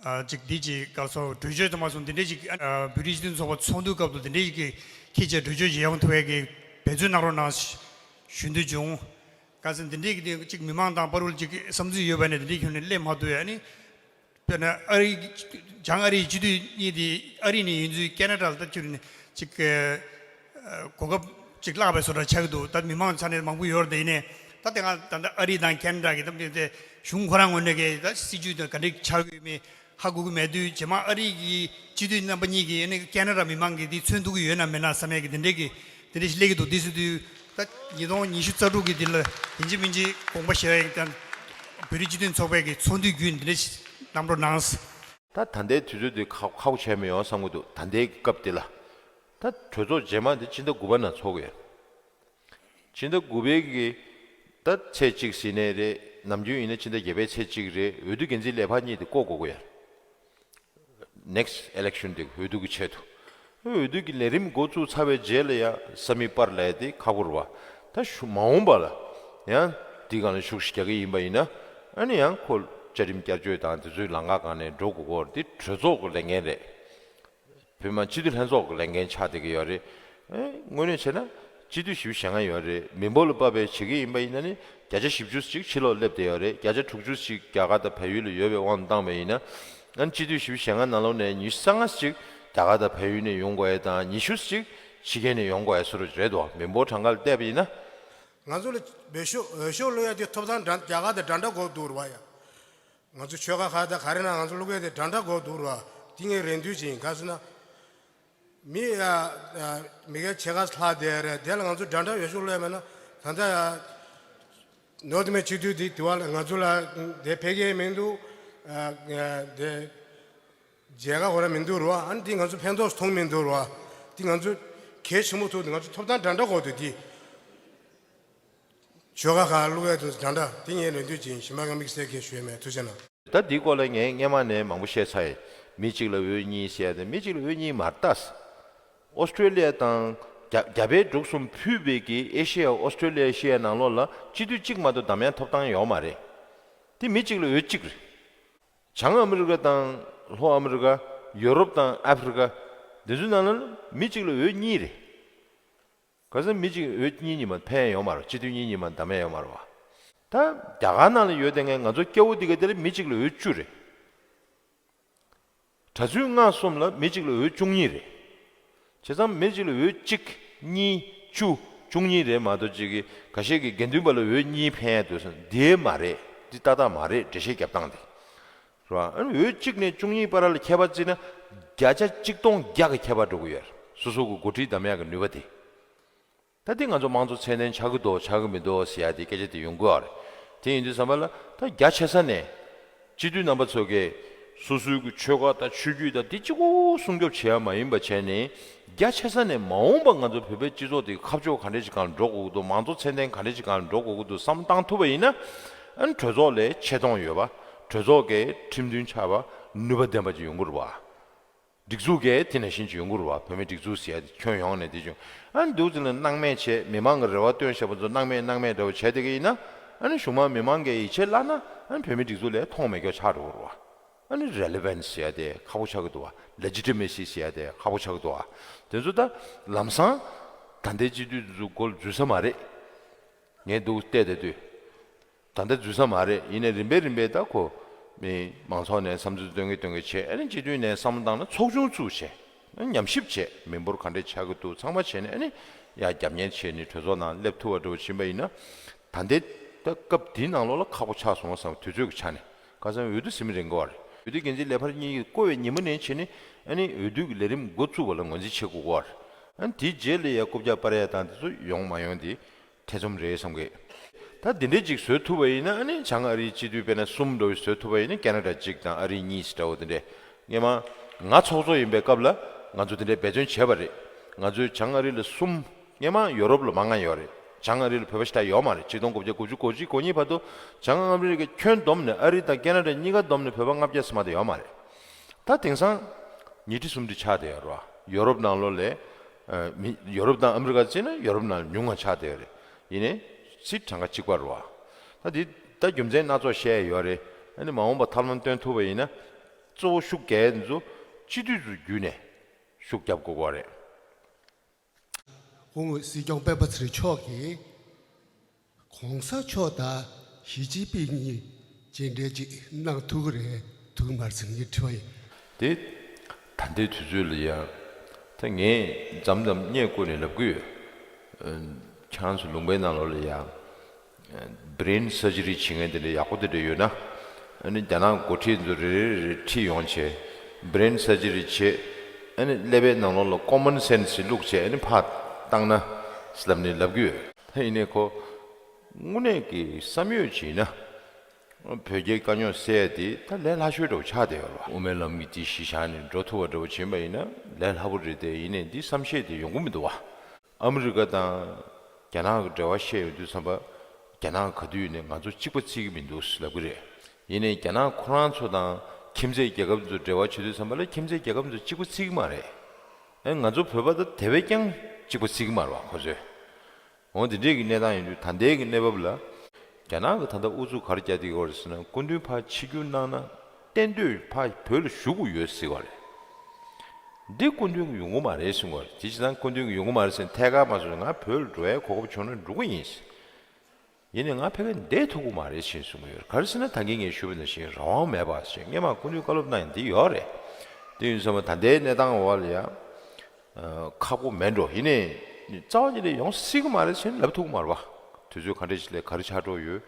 ཨ། ཅིག་འདི་ཅིག་ག་སོ་གྲོས་ཆོད་ཙམ་མ་སོང་འདི་འདྲས་ཅིག་ཨ། བོད་རིགས་སྤྱི་མཐུན་ཚོགས་པ་ཚོགས་འདུའི་སྐབས་དུ་འདི་འདྲས་ཅིག་གི་ཁྱེད་ཅག་གྲོས་ཆོད་ཅིག་ཡོང་ཐུབ་ཡས་ཀྱི་འབད་བརྩོན་གནང་རོགས་གནང་ཞུ་འདོད་བྱུང་། ག་ཟེར་འདི་འདྲས་ཀྱི་དེ་ཅིག་མི་མང་དང་བར་དུ་ཅིག་བསམ་ཚུལ་ཡོད་པ་ནས་འདི་འདྲས་ཁྱོན་ནས་སླེབས་མ་ཐུབ་ཡས། ཨ་ནི་དཔེར་ན་ཨ་རི་འཇང་ཨ་རིའི་སྤྱི་འཐུས་གཉིས་དེ་ཨ་རི་ནས་ཡིན་ཚུལ་ཁེ་ན་ཌ་ལ་ད་ཁྱོད་ནས་ཅིག་ཨ། གོ་སྐབས་ཅིག་བརླག་པའི་བཟོ་འདྲ་ཆགས་ཀྱི་འདུག་ད་མི་མང་ས་གནས་མང་པོ་ཡོད་རེད། དེ་ཡིན་ནའི་ད་དེ་སྔ་ད་ལྟ་ཨ་རི་དང་ཁེ་ན་ཌ་གི་ད་དེ་གཞུང་ཁོ་རང་ངོས་ནས་ཀྱི་ད་སྲིད་ཇུས་དང་ག་འདྲ་ཆགས་ཡོད་མེད་ཧ་གོ་གི་མེད་དུས། རྗེས་མ་ཨ་རི་གི་སྤྱི་འཐུས་རྣམ་པ་གཉིས་ཀྱིས་ཨ་ནི་ཁེ་ན་ཌ་མི་མང་གིས་འདི་མཚོན་ཐུབ་ཀྱི་ཡོད་ན་མེད་ན་བསམ་ཡས་ཀྱི་དེ་འདྲས་ཀྱི་དེ་འདྲས་ཞིག་སླེབས་ཀྱི་འདུག་འདི་ཟེར་དུས་ད་ཉིས་སྟོང་ཉི་ཤུ་རྩ་དྲུག་གི་འདི་ལ་ཡིན་གཅིག་མིན་གཅིག་དགོངས་པ་བཞེས་ཡས་དང་། བོད་རིགས་སྤྱི་མཐུན་ཚོགས་པའི་གི་ཚོགས་འདུ་བརྒྱུད་འདི་འདྲས་ཞིག་གནང་རོགས་གནང་། ད་ད་ལྟའི་དུས་ཚོད་འདི་ཁག་ཁག་པོ་ཆགས་མི་ཡོང་བསམ་གྱི་འདུག་ད་ལྟའི་སྐབས་འདི་ལ། ད་གྲོས་ཚོགས་རྗེས་མ་འདི་ཕྱི་ཟླ་དགུ་པ་ནང་ཚོགས་ཀྱི་ཡོད། ཕྱི་ཟླ་དགུ་པའི་གི་ད་ཚེས་གཅིག་ཟིན་ནས་རེད། ནམ་རྒྱུན་ཡིན་ན་ཕྱི་ཟླ་བརྒྱད་པའི་ཚེས་གཅིག་རེད། འོས་བསྡུ་འགན་འཛིན་ལས་འཕར་གཉིས་དེ་བསྐོ་དགོས་ཀྱི་ཡོད། ནེག་སི་ཊི་ཨི་ལེག་ཤན་དེ་འོས་བསྡུ་གི་ཆེད་དུ། འོས་བསྡུ་གི་ལས་རིམ་འགོ་བཙུགས་ཚར་བའི་རྗེས་ལ་ཡ་ས་མིག་པར་ལས་དེ་ཁག་པོ་རེད་བ། ད་ཞུ་མ་འོངས་པ་ལ་ཡང་འདི་སྒང་ལ་ཤུགས་ཤིག་རྒྱག་གི་ཡིན་པ་ཡིན་ན། ཨ་ནི་ཡང་ཁོ་བཅའ་ཁྲིམས་བསྐྱར་བཅོས་དང་དེ་ཚོའི་ལམ་ཁ་སྒང་ནས་འགྲོ་དགོས་སྐོར་འདི་གྲོས་ཚོགས་ཀྱི་ལས་འགན་རེད། བོད་མི་སྤྱི་འཐུས་ལྷན་ཚོགས་ཀྱི་ལས་འགན་ཆགས་བསྡད་ཀྱི་ཡོད་རེད། ཨེ། དངོས་གནས་བྱས་ན་སྤྱི་འཐུས་བཞི་བཅུ་ཞེ་ལྔ་ཡོད་རེད། མི་འབོར་ལ་དཔག་པའི་བྱེད་ཀྱི་ཡིན་པ་ཡིན་ན་ནི་བརྒྱ་ཆ་བཞི་བཅུ་ཅིག་ཕྱི་ལོགས་སླེབས་བསྡད་ཡོད་རེད། བརྒྱ་ཆ་དྲུག་ཅུ་ཅིག་རྒྱ་གར་དང་བལ་ཡུལ་ལ་ཡོད་པའི་དབང་དུ་བཏང་བ་ཡིན་ན། ཨ་ནི་སྤྱི་འཐུས་བཞི་བཅུ་ཞེ་ལྔ་ནང་ལོགས་ནས་ཉི་ཤུ་རྩ་ལྔ་ཅིག་རྒྱ་གར་དང་བལ་ཡུལ་ནས་ཡོང་དགོས་ཡས་དང་། ཉི་ཤུ་ཅིག་ ཕྱི་རྒྱལ་ནས་ཡོང་དགོས་ཡ་སུ་རུ་རེད་དོ། མི་འབོར་གྲངས་ཀ་ལ་བལྟས་པ་ཡིན་ན། ང་ཚོ་ལ་འོས་ཤོག་འོས་ཤོག་བླུག་ཡ་དེ་ཐོབ་ཐང་འདྲ་རྒྱ་གར་དང་འདྲ་འདྲ་དགོས་འདུག་ར་བ་ཡ། ང་ཚོ་ཆོལ་ཁ་ཁག་དང་ག་རེ་ན་ང་ཚོ་བླུག་ཡ་དེ་འདྲ་འདྲ་དགོས་འདུག་ར་བ། དེ་ངས་རེ་འདུན་བྱེད་ཡིན། ག་ཟེར་ན། མི་ཡ་ཡ་མི་སྒེར་ཆེ་ཁ་ལྷག་བསྡད་རེད། དེ་ལ་ང་ཚོ་འདྲ་འདྲ་འོས་ཤོག་བླུག་ཡ་མེད་ན་ད་ལྟ་ཡ། ནོར་དུ་མེད་སྤྱི་འཐུས་འདི་དུ་བ་ལ་ང་ཚོ་ལ་དེ་འཕེལ་རྒྱས་མི་འདུག་ཨ་ཨ་དེ་རྒྱལ་ཁ་ཁོ་ར་མི་འདུག་རོ། ཨ་ནི་འདི་ང་ཚོ་ཕན་ཐོགས་མཐོང་མི་འདུག་རོ། འདི་ང་ཚོ་གལ་ཆེན་པོ་ཐུག་འདུག་ང་ཚོ་ཐོབ་ཐང་འདྲ་འདྲ་དགོས་འདུག་འདི་ཆོལ་ཁ་ཁག་བླུག་ཡ་དུ་འདྲ་འདྲ་འདི་ངས་རེ་འདུན་བྱེད་ཡིན། གཞན་པ་གང་དམིགས་བསལ་གལ་ཞུ་ཡ་མེད། ཐུགས་རྗེ་གནང་། ད་འདི་སྐོར་ལ་ངས་སྔས་མ་ནས་མང་པོ་བཤད་ཚར་ཡིན། མི་གཅིག་ལ་འོས་གཉིས་ཟེར་ཡ་དེ་མི་གཅིག་ལ་འོས་གཉིས་མ་རེད་ད། ཨོ་སི་ཀྲེ་ལི་ཡ་དང་རྒྱ་རྒྱ་བལ་འབྲུག་གསུམ་ཕུད་པའི་གི་ཨེ་ཤི་ཡ་ཨོ་སི་ཀྲེ་ལི་ཡ་ཨེ་ཤི་ཡ་ནང་ལོགས་ལ་སྤྱི་འཐུས་གཅིག་མ་གཏོགས་བདམས་ཡ་ཐོབ་ཐང་ཡོད་མ་རེད། དེ་མི་གཅིག་ལ་འོས་གཅིག་རེད། བྱང་ཨ་མི་རི་ཀ་དང་ལྷོ་ཨ་མི་རི་ཀ། ཡོ་རོབ་དང་ཨ་ཧྥི་རི་ཀ། འདི་ཚོའི་ནང་ལ་མི་གཅིག་ལ་འོས་གཉིས་རེད། ག་ས་མི་གཅིག་འོས་གཉིས་གཉིས་མ་ཕན་ཡོད་མ་རེད། སྤྱི་འཐུས་གཉིས་གཉིས་མ་བདམས་ཡ་ཡོད་མ་རེད་བ། ད་རྒྱ་གར་ནང་ལ་ཡོད་དེ་ངས་ང་ཚོ་སྐྱ་བོ་འདི་ག་དེ་ལ་མི་གཅིག་ལ་འོས་བཅུ་རེད། གྲྭ་བཙུན་སྔགས་གསུམ་ལ་མི་གཅིག་ལ་འོས་བཅུ་གཉིས་རེད། བྱས་ཙང་མི་གཅིག་ལ་འོས་གཅིག་གཉིས་བཅུ་བཅུ་གཉིས་རེད་མ་གཏོགས་གཅིག་གི་ཁ་ཤས་ཀྱི་དགེ་འདུན་པ་ལ་འོས་གཉིས་ཕན་ཡ་འདུག་ཟེར་ན་འདི་མ་རེད། འདི་ཏག་ཏག་མ་རེད། འགྲེལ་བཤད་རྒྱབ་སྟངས་དེ། རེད་བ། ཨ་ནི་འོས་གཅིག་ནས་བཅུ་གཉིས་བར་ལ་ཁྱད་པར་བརྩིས་ན་བརྒྱ་ཆ་གཅིག་སྟོང་བརྒྱ་གི་ཁྱད་པར་འགྲོ་གི་ཡོད་རེད། སོ་སོ་གི་འགོ་ཁྲིད་གདམ་ཡག་གི་ནུས་པ་དེ། ད་དེ་ང་ཚོ་དམངས་གཙོ་ཚད་ལྡན་ཆགས་ཀྱི་འདུག་ཆགས་ཀྱི་མི་འདུག་ཟེར་ཡ་དེ་སྐད་ཆ་དེ་ཡོང་གི་ཡོད་རེད། དེ་ཡིན་དུས་ཙམ་པ་ལ་ད་རྒྱ་ཆེ་ས་ནས་སྤྱི་འཐུས་རྣམ་པ་ཚོ་གིས་སོ་སོའི་གི་ཆོལ་ཁ་དང་ཆོས་བརྒྱུད་དང་དེ་གཅིག་པུ་སྲུང་སྐྱོབ་བྱེད་ཡ་མ་ཡིན་པ་བྱས་ནས་རྒྱ་ཆེ་ས་ནས་མ་འོངས་པ་ང་ཚོ་བོད་པའི་སྤྱི་ཚོགས་དེ་ཁ་ཕྱོགས་ག་འདྲས་ཅིག་སྒང་ལ་འགྲོ་དགོས་ཀྱི་འདུག་དམངས་གཙོ་ཚད་ལྡན་ག་འདྲས་ཅིག་སྒང་ལ་འགྲོ་དགོས་ཀྱི་འདུག་བསམ་བློ་བཏང་ཐུབ་པ་ཡིན་ན། ཨ་ནི་གྲོས་ཚོགས་ལ་ཆེ་མཐོང་ཡོད་པ། གྲོས་ཚོགས་ཀྱི་ཁྲིམས་མཐུན་ཆགས་པ། ནུས་པ་ལྡན་པ་ཅིག་ཡོང་གི་རེད་བ། སྒྲིག་འཛུགས་ཀྱི་དེ་ནང་བཞིན་ཅིག་ཡོང་གི་རེད་བ། བོད་མིའི་སྒྲིག་འཛུགས་ཟེར་ཡ་དེ་ཁྱོན་ཡོངས་ནས་དེ་བྱུང་། ཨ་ནི་འདུག་ཟེར་ན་སྣང་མེད་བྱས། མི་མང་གི་རེ་བ་བཏོན་བཞག་པ་ཚོ་སྣང་མེད་སྣང་མེད་འདྲ་བོ་བྱས་བསྡད་ཀྱི་ཡིན་ན། ཨ་ནི་གཞུང་མང་མི་མང་གིས་ཡིད་ཆེས་བརླག་ན། ཨ་ནི་བོད་མིའི་སྒྲིག་འཛུགས་ལ་མཐོང་མེད་སྐྱོ་ཆགས་འགྲོ་གི་རེད་བ། ཨ་ནི་རེ་ལི་ཝན་སི་ཟེར་ཡ་དེ་ཁག་པོ་ཆགས་ཀྱི་འདུག་བ། ལེ་ཇི་ཊི་མེ་སི་ཟེར་ཡ་དེ་ཁག་པོ་ཆགས་ཀྱི་འདུག་བ། དེ་ཚོ་ད་ལམ་སང་ད་ལྟའི་སྤྱི་འཐུས་ཚོ་མགོ་ལ་འཛུལ་ས་མ་རེད། ངས་འདུག་བལྟས་བསྡད་དུས། ད་ལྟ་འཛུལ་ས་མ་རེད། ཡིན་ནའི་རིམ་པས་རིམ་པས་ད་ཁོ་མི་མང་ཚོགས་ནས་བསམ་ཚུལ་སྟོན་གི་སྟོན་གི་བྱས། ཨ་ནི་སྤྱི་འཐུས་ནས་བསམ་བློ་བཏང་ན་ཚོགས་ཆུང་བཙུགས་བྱས། ཨ་ནི་ཉམས་ཞིབ་བྱས། མི་འབོར་ག་འདྲས་ཆགས་ཀྱི་འདུག་ཚང་མ་བྱས་ནས། ཨ་ནི་ཡ་རྒྱབ་གཉེར་བྱས་ནས་གྲོས་ཚོགས་ནང་སླེབས་ཐུབ་པ་འདྲ་བོ་ཕྱིན་པ་ཡིན་ན། ད་ལྟའི་ད་སྐབས་འདིའི་ནང་ལོགས་ལ་ཁག་པོ་ཆགས་སོང་བསམ། དུས་ཚོད་ཀྱི་ཆ་ནས། ཁ་སང་འོས་བསྡུ་ཟིན་པ་རིང་གི་བར། འོས་བསྡུ་འགན་འཛིན་ལས་འཕར་གཉིས་ཀྱིས་བསྐོ་བའི་ཉིན་མོ་ནས་བྱས་ནས། ཨ་ནི་འོས་བསྡུ་གི་ལས་རིམ་འགོ་བཙུགས་པ་ལ་ངོས་འཛིན་བྱེད་དགོས་ཀྱི་བར། ཨ་ནི་དེའི་རྗེས་ལ་ཡ་རྐུབ་བཀྱག་སྤར་ཡ་དང་དེ་ཚོ་ཡོང་མ་ཡོང་དེ་ཐེ་ཚོམ་རེད་བསམ་གི། ད་འདི་འདྲས་ཅིག་བཟོ་ཐུབ་པ་ཡིན་ན། ཨ་ནི་བྱང་ཨ་རིའི་སྤྱི་འཐུས་དཔེར་ན་གསུམ་འདྲ་བོ་བཟོ་ཐུབ་པ་ཡིན་ན། ཁེ་ན་ཌ་གཅིག་དང་ཨ་རི་གཉིས་འདྲ་བོ་དེ་འདྲས། སྔས་མ་ང་ཚོགས་གཙོ་ཡིན་པའི་སྐབས་ལ་ང་ཚོ་དེ་འདྲས་འབད་བརྩོན་བྱས་པ་རེད། ང་ཚོས་བྱང་ཨ་རི་ལ་གསུམ། སྔས་མ་ཡོ་རོབ་ལ་མང་ང་ཡོད་རེད། བྱང་ཨ་རི་ལ་བོད་པ་ཞེ་དྲག་ཡོད་མ་རེད། ཆིག་སྟོང་དགུ་བརྒྱ་དགུ་བཅུ་གོ་གཅིག་གོ་གཉིས་བར་དུ་བྱང་ཨ་མི་རི་ཀའི་ཁྱོན་བསྡོམས་ནས། ཨ་རི་དང་ཁེ་ན་ཌ་གཉིས་ཀ་བསྡོམས་ནས་བོད་པ་ལྔ་བརྒྱ་ཙམ་མ་གཏོགས་ཡོད་མ་རེད། ད་དེང་སང་ཉིས་ཁྲི་སུམ་ཁྲི་ཆགས་བསྡད་ཡོད་རེད་བ། ཡོ་རོབ་ནང་ལོགས་ལ། ཨ་མི་ཡོ་རོབ་དང་ཨ་མི་རི་ཀ་བརྩིས་ན་ཡོ་རོབ་ནང་ཉུང་ང་ཆགས་བསྡད་ཡོད་རེད། ཡིན་ནའི་སྲིད་གྲངས་ཀ་གཅིག་པ་རེད་བ། ད་འདི་ད་རྒྱུ་མཚན་སྣ་ཚོགས་བཤད་ཡོད་རེད། ཨ་ནི་མ་འོངས་པ་ཐབས་ལམ་སྟོན་ཐུབ་པ་ཡིན་ན། གཙོ་བོ་ཤུགས་རྒྱག་ཡ་འདི་ཚོ་སྤྱི་འཐུས་ཚོ་བརྒྱུད་ནས་ཤུགས་རྒྱབ་དགོས་ཀྱི་རེད། དབུ་དངོས་སྲིད་སྐྱོང་སྤེན་པ་ཚེ་རིང་མཆོག་གིས་གོང་ས་མཆོག་དང་ཞི་ཅིན་ཕིང་གཉིས་མཇལ་འཕྲད་ཅིག་གནང་ཐུབ་ཀྱི་རེད། ཐུབ་ཀྱི་མ་རེད་ཟེར་ངས་དྲི་བ་ཡིན། དེ་ད་ལྟའི་དུས་ཚོད་ལ་ཡ། ད་ངས་མཚམས་མཚམས་བརྙན་བཀོད་ནས་ལབ་ཀྱི་ཡོད། ཨ་ཁྱེད་རང་ཚོ་ལུང་པའི་ནང་ལོགས་ལ་ཡ། བྷི་རེན་སར་ཇི་རི་བྱེད་མཁན་དེ་འདྲ་ཡག་པོ་དེ་འདྲ་ཡོད་ན། ཨ་ནི་རྒྱ་ནག་འགོ་ཁྲིད་ཚོ་རེ་རེ་རེ་ཁྲིད་ཡོང་བྱས། བྷི་རེན་སར་ཇི་རི་བྱེད། ཨ་ནི་ཀླད་པའི་ནང་ལོགས་ལ་ཀོ་མོན་སེན་སི་བླུགས་བྱས། ཨ་ནི་ཕར་བཏང་ན་ལབ་ནས་ལབ་ཀྱི་ཡོད། ད་ཡིན་ནའི་ཁོ་དངོས་གནས་ཀྱི་བསམ་ཡོད་བྱས་ན། བོད་རྒྱའི་དཀའ་རྙོག་སེལ་ཡ་དེ་ད་ལས་སླ་ཤོས་འདྲ་བོ་ཆགས་བསྡད་ཡོད་རེད་བ། དབུ་མའི་ལམ་གྱི་དེ་གཞི་བཞག་ནས་འགྲོ་ཐུབ་པ་འདྲ་བོ་བྱས་པ་ཡིན་ན་ལས་སླ་པོ་རེད་དེ། ཡིན་ནའི་འདི་བསམ་ཤེས་དེ་ཡོང་གི་མི་འདུག་བ། ཨ་མི་རི་ཀ་དང་རྒྱ་ནག་གི་འབྲེལ་བ་བཤད་ཡོང་དུས་ཙམ་པ། རྒྱ་ནག་ག་དུས་ནས་ང་ཚོ་གཅིག་པ་བརྩི་གི་མི་འདུག་ལབ་ཀྱི་རེད། ཡིན་ནའི་རྒྱ་ནག་ཁོ་རང་ཚོ་དང་ཁྱིམ་མཚེས་རྒྱལ་ཁབ་ཚོ་འབྲེལ་བ་བྱེད་དུས་ཙམ་པ་ལ་ཁྱིམ་མཚེས་རྒྱལ་ཁབ་ཚོ་གཅིག་པ་བརྩི་གི་མ་རེད། ཨེ་ང་ཚོ་བོད་པ་ད་དེ་བས་ཀྱང་གཅིག་པ་བརྩི་གི་མ་རེད་བ་ཁོ་ཚོས། འོ་དེ་འདྲས་ཀྱི་གནས་སྟངས་ཡིན་དུས། ད་ལྟའི་གི་གནས་བབ་ལ་རྒྱ་ནག་གི་ད་ལྟ་ཨུ་ཚུགས་ག་རེ་རྒྱག་བསྡད་ཡོད་རེད་ཟེར་ན། སྐུ་མདུན་ཕར་ཆིབས་བསྒྱུར་གནང་ན་གཏན་སྡོད་ཕར་བོད་ལ་བཞུགས་དགོས་ཡོད་ཟེར་བ་རེད། འདི་སྐུ་མདུན་གྱི་ཡོང་གི་མ་རེད་གསུང་གི་རེད། དེ་བྱས་ཙང་སྐུ་མདུན་གྱི་ཡོང་གི་མ་རེད་ཟེར་ནས་ཐད་ཀར་མ་སོང་ན། ང་བོད་ལ་འགྲོ་ཡའི་གོ་སྐབས་བྱུང་ན་འགྲོ་གི་ཡིན་ཟེར། ཡིན་ནའི་ང་ཕ་གིར་བསྡད་ཐུབ་ཀྱི་མ་རེད་ཅེས་གསུང་གི་ཡོད་རེད། ག་རེ་ཟེར་ན་ད་གིན་ངས་ཞུས་པ་ནང་བཞིན་རང་དབང་མེད་པ་ཞེས་སྔས་མ་སྐུ་མདུན་བཀའ་སློབ་གནང་ཡ་འདི་ཡོད་རེད། དེ་ཡིན་ཙང་ད་ལྟའི་གནས་སྟངས་འོག་ལ་ཡ། ཁག་པོ་མེད་འགྲོ། ཡིན་ནའི་རྩ་བ་ཉིད་ནས་ཡོང་སྲིད་ཀྱི་མ་རེད་ཟེར་ལབ་ཐུབ་ཀྱི་མ་རེད་བ། དུས་ཚོད་ག་འདྲ་ཞིག་ལ་ག་རེ་ཆགས་འགྲོ་ཡོད།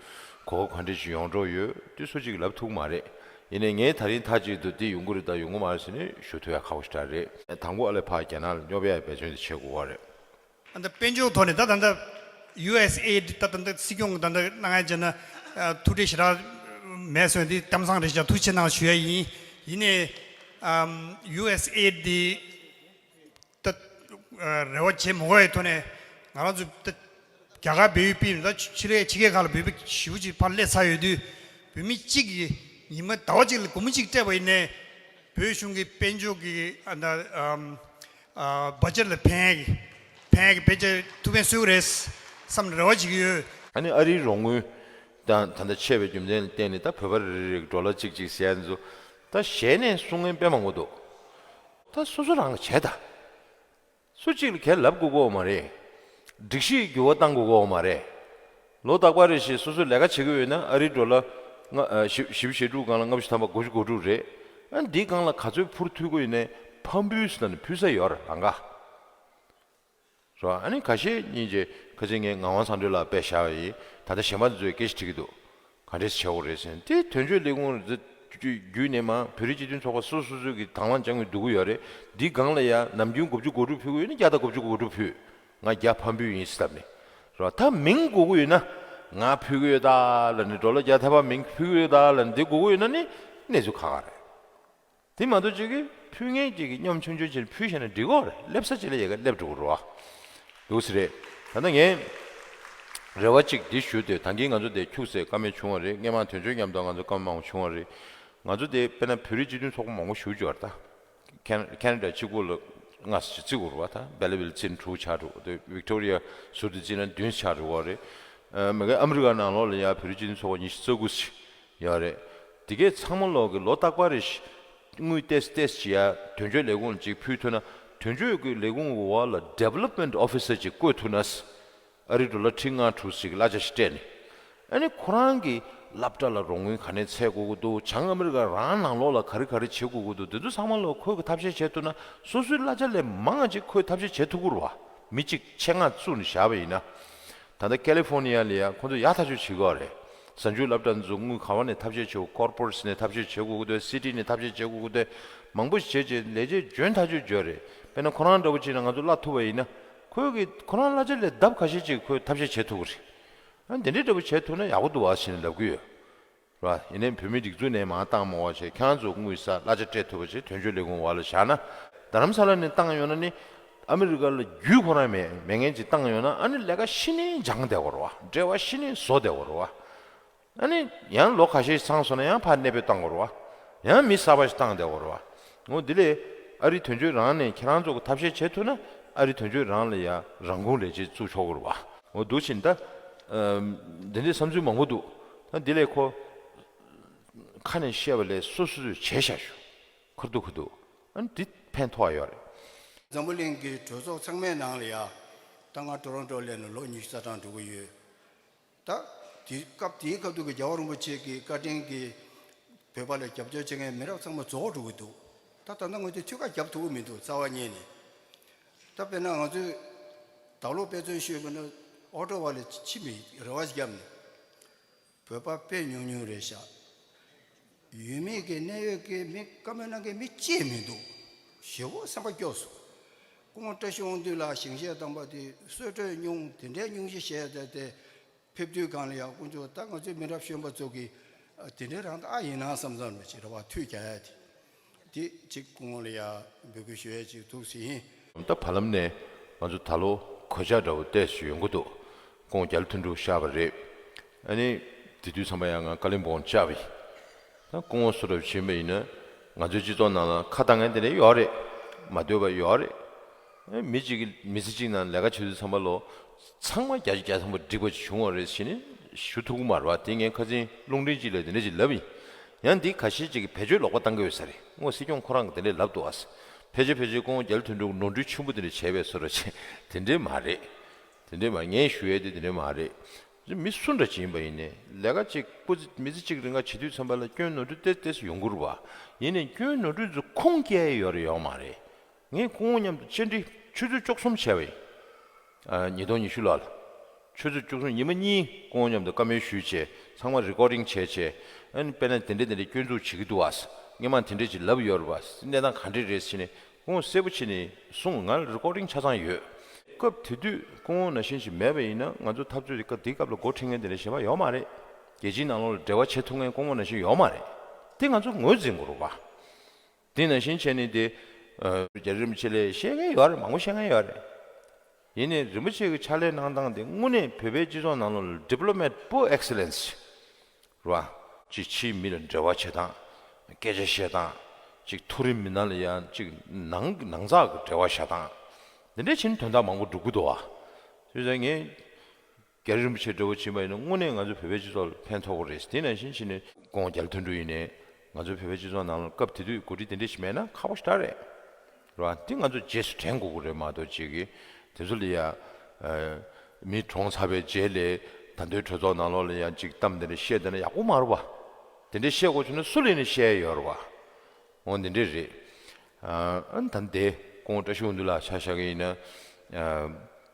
གོ་སྐབས་ག་འདྲ་ཞིག་ཡོང་འགྲོ་ཡོད། དེ་སུ་གཅིག་ལབ་ཐུབ་ཀྱི་མ་རེད། ཡིན་ནའི་ངས་ད་རིང་མཐའ་གཅིག་ཏུ་འདི་ཡོང་གི་རེད་དང་ཡོང་གི་མ་རེད་ཟེར་ནས་ཞུ་ཐུབ་ཡ་ཁག་པོ་ཞེ་དྲག་རེད། དང་པོ་ཨ་ལས་ཕར་རྒྱ་ནག་ལ་སྙོབ་ཡ་འབད་བརྩོན་དེ་བྱེད་དགོས་པ་རེད། ད་ལྟ་དཔལ་འབྱོར་ཐོག་ནས་ད་ད་ལྟ་ཡུ་ཨེས་ཨེ་ཌི་ད་ད་ལྟ་སྲིད་སྐྱོང་གི་ད་ལྟ་གནང་ཡ་བྱས་ན་ཨ་ཐུགས་ཁྲལ་ཞེ་དྲག་མེད་སོང་། འདི་གཏམ་བཟང་རེད་ཤག་ཐུགས་རྗེ་གནང་ཞུ་ཡ་ཡིན། ཡིན་ནའི་ཨམ་ཡུ་ཨེས་ཨེ་ཌི་འདི་ད་ཨ་རེ་བ་བྱེད་མི་དགོས་ཡའི་ཐོག་ནས་ང་རང་ཚོ་ད་རྒྱ་གར་བལ་ཡུལ་པི་ད་ཕྱི་ལོགས་ཕྱི་རྒྱལ་ཁག་ལ་བོད་པ་ཞེ་པོ་ཅིག་ཕར་སླེབས་ཚར་ཡོད་དུས་བོད་མི་གཅིག་གིས་ཉི་མ་ཟླ་བ་གཅིག་ལ་སྒོར་མོ་གཅིག་སྤྲད་པ་ཡིན་ནའི་བོད་གཞུང་གི་དཔལ་འབྱོར་གྱི་ཨ་ད་ཨམ། ཨ་བ་ཇེཊ་ལ་ཕན་ཡག་གི་ཕན་ཡག་གི་དཔེ་ཆ་ཐུགས་ཕན་གསོས་ཀྱི་རེད་བསམ་རེ་བ་བྱེད་ཀྱི་ཡོད། ཨ་ནི་ཨ་རིའི་རོགས་དངུལ་དང་ད་ལྟ་ཆད་པའི་རྒྱུ་མཚན་ལ་བརྟེན་ནས་ད་བོད་པ་རེ་རེ་རེ་ཌོ་ལར་གཅིག་གཅིག་ཟེར་ཡ་ཚོ་ད་ཞལ་ནས་གསུང་མཁན་དཔེ་མང་པོ་འདུག་ད་སོ་སོ་རང་གིས་བྱས་ད། སུ་གཅིག་ལ་གས་ལབ་དགོས་ཀྱི་ཡོད་མ་རེད། སྒྲིག་གཞི་འགྱུར་བ་བཏང་དགོས་ཀྱི་ཡོད་མ་རེད། ལོ་རྟག་པར་རེ་བཞིན་སོ་སོས་ལས་ཀ་བྱེད་ཀྱི་ཡོད་ན་ཨ་རིའི་ཌོ་ལར་ལྔ་ཨ་བཞི་བཞི་བཅུ་ཞེ་དྲུག་སྒང་ལ་ལྔ་བཅུ་ཐམ་པ་དགུ་བཅུ་གོ་དྲུག་རེད། ཨ་འདིའི་སྒང་ལ་ག་ཚོད་ཕུར་མཐུད་ཀྱི་ཡོད་ནའི་ཕམ་འབུལ་ཟེར་ནས་ཕུལ་ས་ཡོད་རེད་ལང་ཀ། རེད་བ། ཨ་ནི་ཁ་ཤས་གཉིས་ཀྱིས་ཁ་སང་ངས་ངག་དབང་མཚམས་སྤྲིན་ལགས་དཔེ་བཞག་པ་ཡིན། ད་ལྟ་གཞན་པ་ཚོས་སྐད་ཆ་དྲིས་ཀྱི་འདུག་ག་འདྲས་བྱེད་དགོས་རེད་ཟེར་ནས། དེ་དོན་གཅོད་ལས་ཁུངས་བརྒྱུད་ནས་མར་བོད་རིགས་སྤྱི་མཐུན་ཚོགས་པ་སོ་སོ་སོ་གིས་དང་བླངས་བྱ་དགོས་འདུག་གི་ཡོད་རེད། འདིའི་སྒང་ལ་ཡ་ནམ་རྒྱུན་དགུ་བཅུ་གོ་དྲུག་ཕུལ་གྱི་ཡོད་ན་བརྒྱ་དང་དགུ་བཅུ་གོ་དྲུག་ཕུལ། ང་བརྒྱ་ཕམ་འབུལ་ཡིན་ཟེར་ལབ་ནས། རེད་བ། ད་མིང་དགོས་ཀྱི་ཡོད་ན་ང་ཕུལ་གྱི་ཡོད་ད་ལབ་ནས། ཌོ་ལར་བརྒྱ་ཐམ་པ་མིང་ཕུལ་གྱི་ཡོད་ད་ལབ་ནས། འདི་དགོས་ཀྱི་ཡོད་ན་ནི་གནས་ཚུལ་ཁག་ཁག་རེད། དེ་མ་གཏོགས་ཅིག་གིས་ཕུལ་མཁན་ཅིག་གིས་སྙོམ་ཆུང་ཆུང་བྱས་ནས་ཕུལ་བཞག་ན་འགྲིག་གོ་རེད། སླེབས་ས་ཅིག་ལ་ཡ་ག་སླེབས་འགྲོ་གི་རེད་བ། འདུག་སེ་རེད། ད་ལྟ་ངས་རེ་བ་གཅིག་འདི་ཞུ་དེ། ད་གིན་ང་ཚོ་དེ་ཁྱུག་ཙམ་བཀའ་མོལ་བྱུང་བ་རེད། སྔས་མ་དོན་གཅོད་མཉམ་དུ་ང་ཚོ་བཀའ་མོལ་མང་པོ་བྱུང་བ་རེད། ང་ཚོ་དེ་དཔེར་ན་བོད་རིགས་སྤྱི་མཐུན་ཚོགས་པ་མང་པོ་ཞུ་རྒྱུ་རེད་ད། ཁེ་ཁེ་ན་ཌ་གཅིག་པོ་ལ་ལྔ་ཙམ་བརྩི་དགོས་རེད་བ། ད་བེ་ལ་ཝི་ལ་བརྩིས་ན་དྲུག་ཆགས་འགྲོ་གི་འདུག་བིག་ཊོ་རི་ཡ་ཟུར་དུ་བརྩིས་ན་བདུན་ཆགས་འགྲོ་གི་རེད། ཨ་མི་ཨ་མི་རི་ཀ་ནང་ལོགས་ལ་ཡ་བོད་རིགས་སྤྱི་མཐུན་ཚོགས་པ་ཉི་ཤུ་རྩ་དགུ་ཙམ་ཡོད་རེད། དེ་གས་ཚང་མ་ལོག་གི་ལོ་རྟག་པར་རེ་བཞིན་དངུལ་ཏོག་ཙམ་ཏོག་ཙམ་ཅིག་ཡ་དོན་གཅོད་ལས་ཁུངས་ལ་ཅིག་ཕུལ་ཐུབ་ན། དོན་གཅོད་ཀྱི་ལས་ཁུངས་ཀྱི་འོག་ལ་ཌི་ཝེ་ལོབ་མེན་ཊི་ཨོ་ཕི་སར་ཅིག་བསྐོས་ཐུབ་ན། ཨ་རིའི་ཌོ་ལར་ཁྲི་ལྔ་དྲུག་ཙམ་གྱི་གླ་ཆ་ཞིག་སྤྲད་ནས། ཨ་ནི་ཁོ་རང་གི་སློབ་གྲྭ་ལ་རོགས་དངུལ་ག་ནས་འཚོལ་དགོས་ཀྱི་འདུག་བྱང་ཨ་མི་རི་ཀ་རང་ནང་ལོགས་ལ་ག་རེ་ག་རེ་བྱེད་དགོས་ཀྱི་འདུག་དེ་ཚོ་ཚང་མ་ལོག་ཁོས་གི་ཐབས་ཤེས་བྱེད་ཐུབ་ན། སོ་སོའི་གླ་ཆ་ལས་མང་ང་ཅིག་ཁོས་ཐབས་ཤེས་བྱེད་ཐུབ་ཀྱི་རེད་བ། མི་གཅིག་ཆེད་མངགས་བཙུགས་ནས་བཞག་པ་ཡིན་ན། ད་ལྟ་ཀེ་ལི་ཧྥོར་ནི་ཡ་ལ་ཡ་ཁོ་ཚོ་ཡག་ཐག་ཆོད་བྱེད་ཀྱི་ཡོད་རེད། གཟའ་མཇུག་སློབ་གྲྭ་ཚོ་དངུལ་ག་བ་ནས་ཐབས་ཤེས་བྱེད་དགོས། ཀོར་པོ་རེ་ཊི་ནས་ཐབས་ཤེས་བྱེད་དགོས་ཀྱི་འདུག་སི་ཊི་ནས་ཐབས་ཤེས་བྱེད་དགོས་ཀྱི་འདུག་མང་པོ་ཞིག་བྱས་བྱས་ལས་བྱེད་འཇོན་ཐག་ཆོད་ཡོད་རེད། དཔེར་ན་ཁོ་རང་འདྲ་བོ་བྱས་ན་ང་ཚོ་གླ་ཐུབ་པ་ཡིན་ན། ཁོས་གི་ཁོ་རང་གླ་ཆ་ལས་ལྡབ་ཁ་ཤས་ཅིག་ཁོས་ཐབས་ཤེས་བྱེད་ཐུབ་ཀྱི་རེད། ཨ་འདི་འདྲའི་འདྲ་བོ་བྱེད་ཐུབ་ན་ཡག་པོ་འདུག་བ་ཞེས་ནས་ལབ་ཀྱི་ཡོད། རེད་བ། ཡིན་ནའི་བོད་མིའི་སྒྲིག་འཛུགས་ནས་མར་བཏང་མ་བ་བྱས། ཁྱེད་རང་ཚོ་དངུལ་ས་གླ་ཆ་སྤྲད་ཐུབ་པ་བྱས་དོན་གཅོད་ལས་ཁུངས་འོག་ལ་བཞག་ན། རྡ་རམ་ས་ལ་ནས་བཏང་ཡོང་ན་ནི། ཨ་མི་རི་ཀ་ལ་རྒྱུས་ཁོ་རང་མེད་མེད་མཁན་ཅིག་བཏང་ཡོང་ན། ཨ་ནི་ལས་ཀ་ཤི་ནས་སྦྱངས་བསྡད་དགོས་རེད་བ། འབྲེལ་བ་ཤི་ནས་བཟོ་བསྡད་དགོས་རེད་བ། ཨ་ནི་ཡང་ལོ་ཁ་ཤས་ཚང་སོང་ན་ཡང་ཕར་གནས་སྤོས་བཏང་དགོས་རེད་བ། ཡང་མི་གསར་པ་ཞིག་བཏང་བསྡད་དགོས་རེད་བ། འོ་འདི་ལས་ཨ་རི་དོན་གཅོད་རང་ནས་ཁྱེད་རང་ཚོ་གི་ཐབས་ཤེས་བྱེད་ཐུབ་ན། ཨ་རི་དོན་གཅོད་རང་ལ་ཡ་རང་ཁུངས་ལས་བྱེད་བཙུགས་ཆོག་གི་རེད་བ། འོ་འདུག་བྱས་ནས་ད་ཨ་འདི་འདྲའི་བསམ་ཚུལ་མང་པོ་འདུག་ད་འདི་ལས་ཁོ་ཁ་ནས་བཤད་པ་ལས་སོ་སོས་བྱས་བཞག་ཞུ། ཁུར་འདུག་ཁུར་འདུག་ཨ་ནི་འདི་ཕན་ཐོགས་ཡོད་རེད། འཛམ་བུ་གླིང་གི་གྲོས་ཚོགས་ཚང་མའི་ནང་ལ་ཡ། ད་ང་ཊོ་རོན་ཊོ་སླེབས་ནས་ལོ་ཉི་ཤུ་རྩ་གྲངས་འགྲོ་གི་ཡོད། ད་དེ་སྐབས་དེའི་ཁ་ཐུག་གི་རྒྱལ་བ་རིན་པོ་ཆེ་གི་བཀའ་དྲིན་གྱིས་བོད་པ་ལ་རྒྱབ་སྐྱོར་བྱེད་མཁན་མི་རབས་ཚང་མ་རྫོགས་འགྲོ་གི་འདུག་ད་ད་ལྟ་ང་ཚོས་ཐུགས་ཁ་རྒྱབ་ཐུབ་ཀྱི་མི་འདུག་རྩ་བ་ཉིད་ནས། ད་དཔེར་ན་ང་ཚོས་ད་ལོ་དཔེ་མཚོན་ཞུས་པ་ན་ཨོ་ཊོ་བ་ལ་ཕྱིན་པའི་རེ་བ་བརྒྱབ་ནས། བོད་པ་དཔེ་ཉུང་ཉུང་རེད་ཤག་ཡུལ་མི་གི་གནད་ཡོད་ཀྱི་མི་བཀའ་མོལ་གནང་མཁན་མི་གཅིག་མི་འདུག་ཞེ་པོ་སེམས་པ་སྐྱོ་སོང་། སྐུ་ངོ་བཀྲ་ཤིས་དབང་འདུས་ལགས་ཞིང་གཤེགས་དམ་པ་དེ་གསོལ་གྲོལ་སྙུང་དེ་འདྲའི་སྙུང་གཞི་བཞེས་བསྡད་དེ། ཕེབས་དུས་སྒང་ལ་ཡང་དཀོན་མཆོག་ད་ང་ཚོའི་མི་རབས་གཞོན་པ་ཚོ་གིས་ཨ་དེ་འདྲའི་རང་ད་ཨ་ཡིན་ན་བསམ་བསམ་རེ་ཅིག་རེ་བ་མཐུད་རྒྱག་ཡ་དེ། དེ་གཅིག་སྐུ་ངོ་ལ་ཡ་འབོད་སྐུལ་ཞུ་ཡ་ཅིག་འདུག་ཟེར་ཡིན། ད་བར་ལམ་ནས་ང་ཚོ་ད་ལོ་གོད་ཆག་འདྲ་བོ་ཏོག་ཙམ་ཡོང་གི་འདུག་སྐུ་ངོ་རྒྱ་ལོ་དོན་གྲུབ་གཤེགས་པ་རེད། ཨ་ནི་དེ་དུས་ཚང་མ་ཡང་ང་ཀ་ལིམ་པོང་བཅར་བ་ཡིན། ད་སྐུ་ངོ་སུ་འདྲ་བོ་ཕྱིན་པ་ཡིན་ན། ང་ཚོའི་སྤྱི་ཚོགས་ནང་ལ་ཁ་བཏང་མཁན་དེ་འདྲ་ཡོད་རེད། མ་འདོད་པ་ཡོད་རེད། ཨེ་མི་གཅིག་གིས་མི་ཚེ་གཅིག་ནང་ལས་ཀ་བྱེད་དུས་ཚང་མ་ལོ་ཚང་མ་བརྒྱ་ཆ་བརྒྱ་ཐམ་པ་འགྲིག་པ་ཞིག་བྱུང་བ་རེད་ཟེར་ནས་ཞུ་ཐུབ་ཀྱི་མ་རེད་བ། དེ་ངས་ཁ་སང་རླུང་འཕྲིན་གཅིག་ལ་དེ་འདྲ་ཞིག་ལབ་ཡིན། ཡང་འདི་ཁ་ཤས་ཅིག་གིས་བེད་སྤྱོད་ལོག་པ་བཏང་གི་ཡོད་ས་རེད། སྔོན་སྲིད་སྐྱོང་ཁོ་རང་གིས་དེ་འདྲ་ལབ་འདུག་ཨ། ཕལ་ཆེར་ཕལ་ཆེར་སྐུ་ངོ་རྒྱ་ལོ་དོན་གྲུབ་ནོར་འཁྲུལ་ཆེན་པོ་དེ་འདྲ་བྱས་པའི་བཟོ་འདྲ་བྱས། དེ་འདྲ་མ་རེད། དེ་འདྲ་མ། ངས་ཞུ་ཡས་དེ་དེ་འདྲ་མ་རེད། མི་སུ་འདྲ་ཅིག་ཡིན་པ་ཡིན་ནའི་ལས་ཀ་ཅིག་སྤུ་ཙི་མི་ཚེ་གཅིག་རིང་ག་བྱེད་དུས་ཙམ་པ་ལ་སྐྱོན་ནོར་འཁྲུལ་ཏོག་ཙམ་ཡོང་གི་རེད་བ། ཡིན་ནའི་སྐྱོན་ནོར་འཁྲུལ་ཚོ་ཁུངས་སྐྱེལ་ཡས་ཡོད་རེད་ཡོད་མ་རེད། ངས་ཁོང་མཉམ་དུ་བཅར་འདྲི་ཆུ་ཚོད་བཅུ་གསུམ་བྱས་པ་ཡིན། ཨ། ཉིས་སྟོང་ཉི་ཤུ་ལོ་ལ། ཆུ་ཚོད་བཅུ་གསུམ་ཉི་མ་གཉིས་ཁོང་མཉམ་དུ་བཀའ་མོལ་ཞུས་བྱས། ཚང་མ་རི་ཀོར་ཌིང་བྱས་བྱས། ཨ་ནི་དཔེར་ན་དེ་འདྲས་དེ་འདྲས་སྐྱོན་འཛུགས་བྱེད་ཀྱི་འདུག་བ། སྔོན་མ་དེ་འདྲས་ཅིག་ལབ་ཡོད་རེད་བ། གནས་སྟངས་ག་འདྲས་རེད་ཟེར་ནས་ཁོང་གསལ་པོ་བྱས་ནས་གསུངས། ང་ལ་རི་ཀོར་ཌིང་ཆ་ཚང་ཡོད། སྐབས་དེ་དུས་ཁོང་ནང་བཞིན་ཞིག་མེད་པ་ཡིན་ན། ང་ཚོ་འཐབ་རྩོད་དེ་སྐབས་དེའི་སྐབས་ལ་འགོ་ཁྲིད་མཁན་དེ་འདྲས་གཞན་པ་ཡོད་མ་རེད། རྒྱལ་སྤྱིའི་ནང་ལོགས་ལ་འབྲེལ་བ་བྱེད་ཐུབ་མཁན་སྐུ་ངོ་ནང་བཞིན་ཡོད་མ་རེད། དེ་ང་ཚོ་ངོས་འཛིན་དགོས་རེད་བ། དེ་ནང་བཞིན་བྱས་ནས་དེ། ཨ། རྒྱ་རི་རིན་པོ་ཆེ་ལ་བཤད་མཁན་ཡོད་རེད། མང་པོ་བཤད་མཁན་ཡོད་རེད། ཡིན་ནའི་རིན་པོ་ཆེ་གི་ཕྱག་ལས་གནང་སྟངས་དེ་དངོས་གནས་བོད་པའི་སྤྱི་ཚོགས་ནང་ལོགས་ལ་development for excellence རེད་བ། ཅིག་ཕྱིའི་མི་ལ་འབྲེལ་བ་བྱེད་སྟངས། སྐད་ཆ་བཤད་སྟངས། ཅིག་མཐོ་རིམ་མི་སྣ་ལ་ཡང་ཅིག་ནང་ནང་ཚགས་ཀྱི་འབྲེལ་བ་བྱེད་སྟངས། འདི་འདྲ་བྱས་ནས་དོན་དག་མང་པོ་སྒྲུབ་ཀྱི་འདུག་བ། བྱས་ཙང་ངས། རྒྱ་རི་རིན་པོ་ཆེ་འདྲ་བོ་ཕྱིན་པ་ཡིན་ན་དངོས་གནས་ང་ཚོ་བོད་པའི་སྤྱི་ཚོགས་ལ་ཕན་ཐོགས་ཀྱི་རེད། དེ་ནང་བཞིན་བྱས་ནས་སྐུ་ངོ་རྒྱ་ལོ་དོན་གྲུབ་ཡིན་ནའི་ང་ཚོ་བོད་པའི་སྤྱི་ཚོགས་ནང་ལ་སྐབས་དེ་དུས་འགོ་ཁྲིད་དེ་འདྲ་ཞིག་མེད་ན་ཁག་པོ་ཞེ་དྲག་རེད། རེད་བ། དེ་ང་ཚོ་རྗེས་སུ་དྲན་དགོས་ཀྱི་རེད་མ་གཏོགས། ཅིག་གིས་དེ་ཚོ་ལ་ཡ། ཨ། མི་གྲོངས་ཚར་བའི་རྗེས་ལ་ད་དུང་གྲོས་ཚོགས་ནང་ལོགས་ལ་ཡང་ཅིག་གཏམ་དེ་འདྲ་བཤད་བསྡད་ན་ཡག་པོ་མ་རེད་བ། དེ་འདྲ་བཤད་དགོས་བྱུང་ན་སུ་ལ་ཡིན་ནའི་བཤད་ཡ་ཡོད་རེད་བ། འོ་འདི་འདྲས་རེད། ཨ། ཨ་ནི་ད་འདི་སྐུ་ངོ་བཀྲ་ཤིས་དབང་འདུས་ལགས་ཆ་བཞག་གི་ཡིན་ན།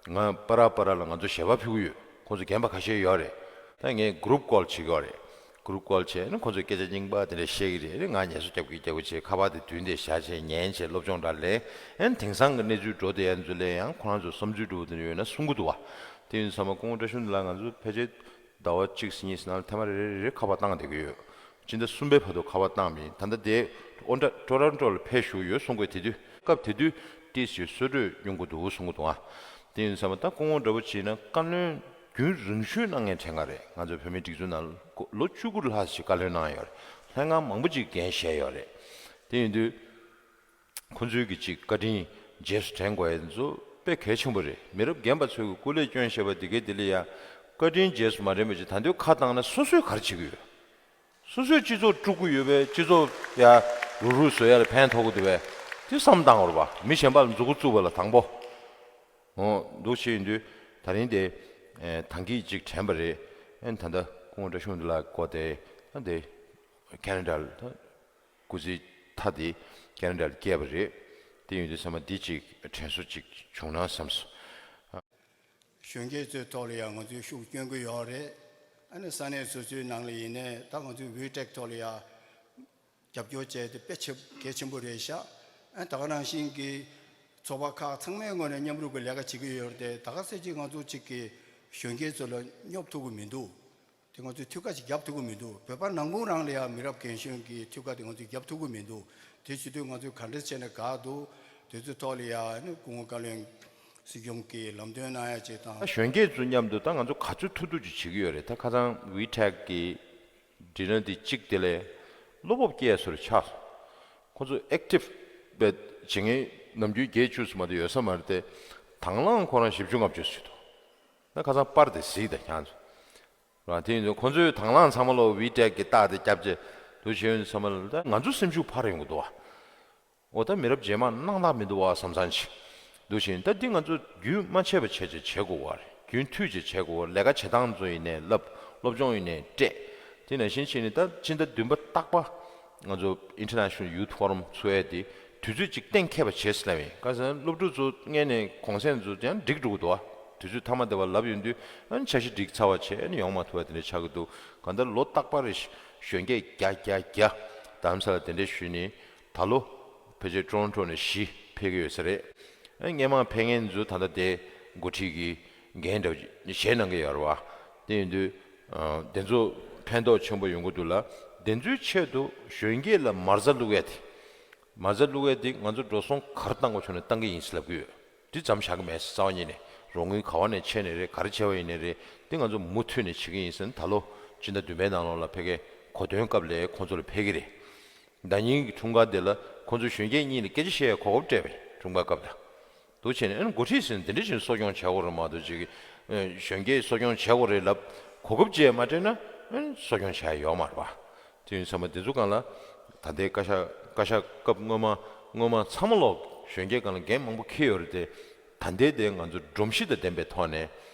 ཨ། ང་པ་ར་པ་ར་ལ་ང་ཚོ་ཞལ་པར་ཕུལ་གྱི་ཡོད། ཁོང་ཚོ་རྒན་པ་ཁ་ཤས་ཡོད་རེད། ད་ངས་group call བྱེད་ཀྱི་ཡོད་རེད། group call བྱས་ནས་ཁོང་ཚོས་སྐད་ཆ་རྙིང་པ་དེ་འདྲ་བཤད་ཀྱི་རེད། ཨ་ནི་ང་ངལ་གསོ་རྒྱབ་ཀྱི་རྒྱབ་ཀྱི་བྱས། ཁ་པར་དེ་མདུན་དེ་བཞག་བྱས། ཉན་བྱས། སློབ་སྦྱོང་འདྲ་ལེན། ཨ་ནི་དེང་སང་གི་གནས་ཚུལ་འགྲོ་བསྡད་ཡ་ཚོ་ལ་ཡང་ཁོ་རང་ཚོ་བསམ་ཚུལ་འདྲ་བོ་དེ་འདྲ་ཡོད་ན་གསུང་གི་འདུག་བ། དེ་ཡིན་ཙང་སྐུ་ངོ་བཀྲ་ཤིས་དབང་འདུས་ལགས་ང་ཚོ་ཕལ་ཆེར་ཟླ་བ་གཅིག་ཟིན་གཉིས་ཟིན་ནང་ལ་ཐེངས་མ་རེ་རེ་རེ་ཁ་པར་བཏང་བསྡད་ཀྱི་ཡོད། སྤྱི་ཟླ་གསུམ་པའི་བར་དུ་ཁ་པར་བཏང་མེད། ད་ལྟ་དེ་ཨོ་ཊ་ཊོ་རོན་ཊོ་ལ་ཕེབས་བཞུགས་ཡོད་གསུང་གི། དེ་དུས་སྐབས་དེ་དུས་ཏོག་ཙམ་གསོལ་གྲོས་སྙུང་གི་འདུག་གསུང་གི་འདུག་ཨ། དེ་ཡིན་ཙང་ད་སྐུ་ངོ་འདྲ་བོ་བྱས་ན་བཀའ་བློན་རྒྱུན་རིང་ཤོས་གནང་མཁན་གྲས་ལྔ་རེད། ང་ཚོའི་བོད་མིའི་སྒྲིག་འཛུགས་ནང་ལོ་བཅུ་དགུ་ལྷག་ཞིག་བཀའ་བློན་གནང་ཡོད་རེད། ལྷན་ཁང་མང་པོ་ཅིག་འགན་བཞེས་ཡོད་རེད། དེ་ཡིན་དུས། ཁོ་ཚོའི་གི་ཅིག་བཀའ་དྲིན་རྗེས་སུ་དྲན་དགོས་ཡ་ཚོ་དཔེ་གལ་ཆེན་པོ་རེད། མི་རབས་རྒན་པ་ཚོའི་གི་སྐུ་ལས་བསྐྱོན་བཞག་པ་འདི་གའི་དེ་ལ་ཡ་བཀའ་དྲིན་རྗེས་སུ་མ་དྲན་པ་ཅིག་ད་དུང་ཁ་བཏང་ན་སོ་སོས་ག་རེ་བྱེད་ཀྱི་ཡོད། སོ་སོའི་སྤྱི་ཚོགས་དཀྲུག་གི་ཡོད་པས། སྤྱི་ཚོགས་ཡ་རུག་རུག་བཟོ་ཡ་ལ་ཕན་ཐོགས་ཀྱི་འདུག་པས། དེ་བསམ་བཏང་དགོས་རེད་པ། མི་གཞན་པ་ལ་མཛུབ་གུ་བཙུགས་པ་ལ་དང་པོ། འོ་འདུག་བྱས་ཡིན་དུས་ད་རིང་དེ་ཨེ་ཐང་གིས་ཅིག་དྲན་པ་རེད། ཨེ་ད་ལྟ་སྐུ་ངོ་བཀྲ་ཤིས་དབང་འདུས་ལགས་སྐུ་དེ་ད་དེ་ཁེ་ན་ཌ་ལ་ད། སྐུ་ཚེ་མཐའ་དེ་ཁེ་ན་ཌ་ལ་བསྐྱལ་བ་རེད། དེ་ཡིན་དུས་ཚང་མ་འདི་གཅིག་དྲན་གསོ་གཅིག་བྱུང་ན་བསམས་སོང་། གཞོན་སྐྱེས་ཚོའི་ཐོག་ལ་ཡང་ང་ཚོས་ཤུགས་སྐྱོན་གྱི་ཡོད་རེད། ཨ་ནི་ས་གནས་སོ་སོའི་ནང་ལ་ཡིན་ནའི་ད་ང་ཚོའི་ཝི་ཊེག་ཐོག་ལ་ཡང་རྒྱབ་སྐྱོར་བྱས་ཏེ་དཔེ་ཆེ་གལ་ཆེན་པོ་རེད་ཤག་ཨ་ད་ག་ནང་བཞིན་གྱི་ཚོགས་པ་ཁག་ཚང་མའི་ངོས་ནས་མཉམ་རུབ་ཀྱི་ལས་ཀ་བྱེད་ཀྱི་ཡོད་རེད་དེ། ད་ག་ཚོད་ཅིག་ང་ཚོ་གཅིག་གི་གཞོན་སྐྱེས་ཚོ་ལ་སྙོབ་ཐུབ་ཀྱི་མི་འདུག་དེ་ང་ཚོས་ཐུགས་ཁ་ཅིག་བརྒྱབ་ཐུབ་ཀྱི་མི་འདུག་བོད་པ་ནང་ཁུལ་རང་ལ་ཡང་མི་རབས་རྒན་གཞོན་གྱི་ཐུགས་ཁ་དེ་ང་ཚོས་བརྒྱབ་ཐུབ་ཀྱི་མི་འདུག་དེ་བྱེད་དུས་ང་ཚོས་ག་འདྲ་བྱས་ནས་དགའ་འདུག་དེ་ཚོའི་ཐོག་ལ་ཡང་ནི་སྐུ་ངོ་བཀའ་བློན་སྲིད་སྐྱོང་གིས་ལམ་སྟོན་གནང་ཡ་ཅིག་དང་། ད་གཞོན་སྐྱེས་ཚོ་མཉམ་དུ་ད་ང་ཚོ་ག་ཚོད་ཐུབ་ཐུབ་ཅིག་བྱེད་ཀྱི་ཡོད་རེད། ད་ཁ་སང་ཝི་ཊེག་གི་ཌི་ནར་དེ་གཅིག་དེ་ལས་བློ་སྤོབས་སྐྱེ་ཡ་བཟོ་འདྲ་ཆགས་སོང་། ཁོ་ཚོ་ཨེག་ཊིབ་བྱེད་མཁན་ནམ་རྒྱུན་བརྒྱད་ཅུ་ཙམ་མ་གཏོགས་ཡོད་ས་མ་རེད་དེ། དང་བླངས་ཁོ་རང་བཞི་བཅུ་ལྔ་བཅུ་ཞིག་འདུག་ད་ཁ་སང་པར་དེ་གཟིགས་དང་ཁྱེད་ཚོ། རང་དེ་ཡིན་ཙང་ཁོ་ཚོའི་དང་བླངས་ཚང་མ་ལོ་ཝི་ཊེག་གི་རྟགས་དེ་བརྒྱབ་རྗེས་འདུག་བྱས་ཡོང་ཙང་ལ་ད་ང་ཚོ་སེམས་ཤུགས་འཕར་ཡོང་གི་འདུག་བ། འོ་ད་མི་རབས་རྗེས་མ་སྣང་དག་མི་འདུག་བ་བསམ་བསམ་ཞིག་འདུག་བཞིན། ད་འདི་ང་ཚོ་རྒྱུན་མ་ཆད་པ་བྱས་བྱས་བྱེད་དགོས་བ་རེད། རྒྱུན་མཐུད་བྱས་བྱེད་དགོས་བ། ལས་ཀ་བྱེད་སྟངས་ཚོ་ཡིན་ནའི་བསླབ། སློབ་སྦྱོང་ཡིན་ནའི་སྤྲད། དེ་ནང་བཞིན་བྱས་ནས་ད་སྤྱི་ཟླ་བདུན་པ་རྟག་པ་ང་ཚོ་International Youth Forum ཚུགས་ཡས་དེ་དུས་ཚོད་ཅིག་གཏན་འཁེལ་བ་བྱས་ཟེར་ལབ་ཡིན། ག་ཟེར་ན་སློབ་ཕྲུག་ཚོ་སྔས་ནས་གུང་སེང་ཚོ་ཡང་འགྲིག་འགྲོ་གི་འདུག་བ། དུས་ཚོད་མཐའ་མ་དེ་བ་ལབ་ཡོང་དུས་ཨ་ནི་འཆར་གཞི་འགྲིག་ཚར་བ་བྱས་ཨ་ནི་ཡོང་མ་ཐུབ་པ་དེ་འདྲ་ཆགས་ཀྱི་འདུག་གང་ལྟར་ལོ་རྟག་པར་རེ་གཞོན་སྐྱེས་བརྒྱ་བརྒྱ་བརྒྱ་རྡ་རམ་ས་ལ་གདན་འདྲེན་ཞུས་ནས་ད་ལོ་ཕལ་ཆེར་ཊོ་རོན་ཊོ་ནས་བཞི་ཕེབས་ཀྱི་ཡོད་ས་རེད། ཨ་ནི་སྔས་མ་ཕེབས་མཁན་ཚོ་ད་ལྟ་དེ་འགོ་ཁྲིད་ཀྱི་འགན་འདྲ་བོ་བཞེས་གནང་གི་ཡོད་རེད་བ། དེ་ཡིན་དུས་ཨ་དེ་ཚོ་ཕན་ཐོགས་ཆེན་པོ་ཡོང་གི་འདུག་ལ། དེ་ཚོའི་ཆེད་དུ་གཞོན་སྐྱེས་ལ་མ་རྩ་བླུག་ཡས་དེ། མ་རྩ་བླུག་ཡས་དེ་ང་ཚོ་འགྲོ་སོང་ག་རེ་བཏང་དགོས་བྱུང་ན་བཏང་གི་ཡིན་ཟེར་ལབ་ཀྱི་ཡོད། དེ་ཙམ་བཞག་གི་མེད་ཟེར། རྩ་བ་ཉིད་ནས་རོགས་དངུལ་ག་བ་ནས་ཆད་ནས་རེད། ག་རེ་བྱས་པ་ཡིན་ནའི་རེད། དེ་ང་ཚོ་མུ་མཐུད་ནས་བྱེད་ཀྱི་ཡིན་ཟེར་ནས་ད་ལོ་སྤྱི་ཟླ་བདུན་པའི་ནང་ལོགས་ལ་ཕ་གིའི་གོ་སྟོན་སྐབས་ལ་ཁོང་ཚོ་ལ་ཕེབས་ཀྱི་རེད། ཟླ་ཉིན་གྱི་འཁྲུངས་སྐར་དེ་ལ་ཁོང་ཚོ་གཞོན་སྐྱེས་གཉིས་ལ་སྐད་ཆ་བཤད་ཡའི་གོ་སྐབས་སྤྲད་པ་ཡིན། འཁྲུངས་སྐར་སྐབས་ལ། འདུག་བྱས་ནས་ཨ་ནི་འགོ་ཁྲིད་ཟེར་ནས་དེ་འདྲ་བྱས་ནས་གསོ་སྐྱོང་བྱེད་དགོས་རེད་མ་གཏོགས་ཅིག་གཞོན་སྐྱེས་གསོ་སྐྱོང་བྱེད་དགོས་རེད་ལབ་གོ་སྐབས་ཅིག་མ་སྤྲད་ན་ཨ་ནི་གསོ་སྐྱོང་བྱེད་ཡ་ཡོད་མ་རེད་བ། དེ་ཡིན་ཙང་མ་དེ་ཚོ་སྒང་ལ་ད་ལྟའི་བཀའ་ཤག་བཀའ་ཤག་སྐབས་སྔོན་མ་སྔོན་མ་ཚང་མ་ལོག་གཞོན་སྐྱེས་སྒང་ལ་འགན་མང་པོ་འཁྱེར་ཡོད་རེད་དེ། ད་ལྟའི་དེ་ང་ཚོ་སྒྲོམ་གཞི་དང་ལྡན་པའི་ཐོག་ནས་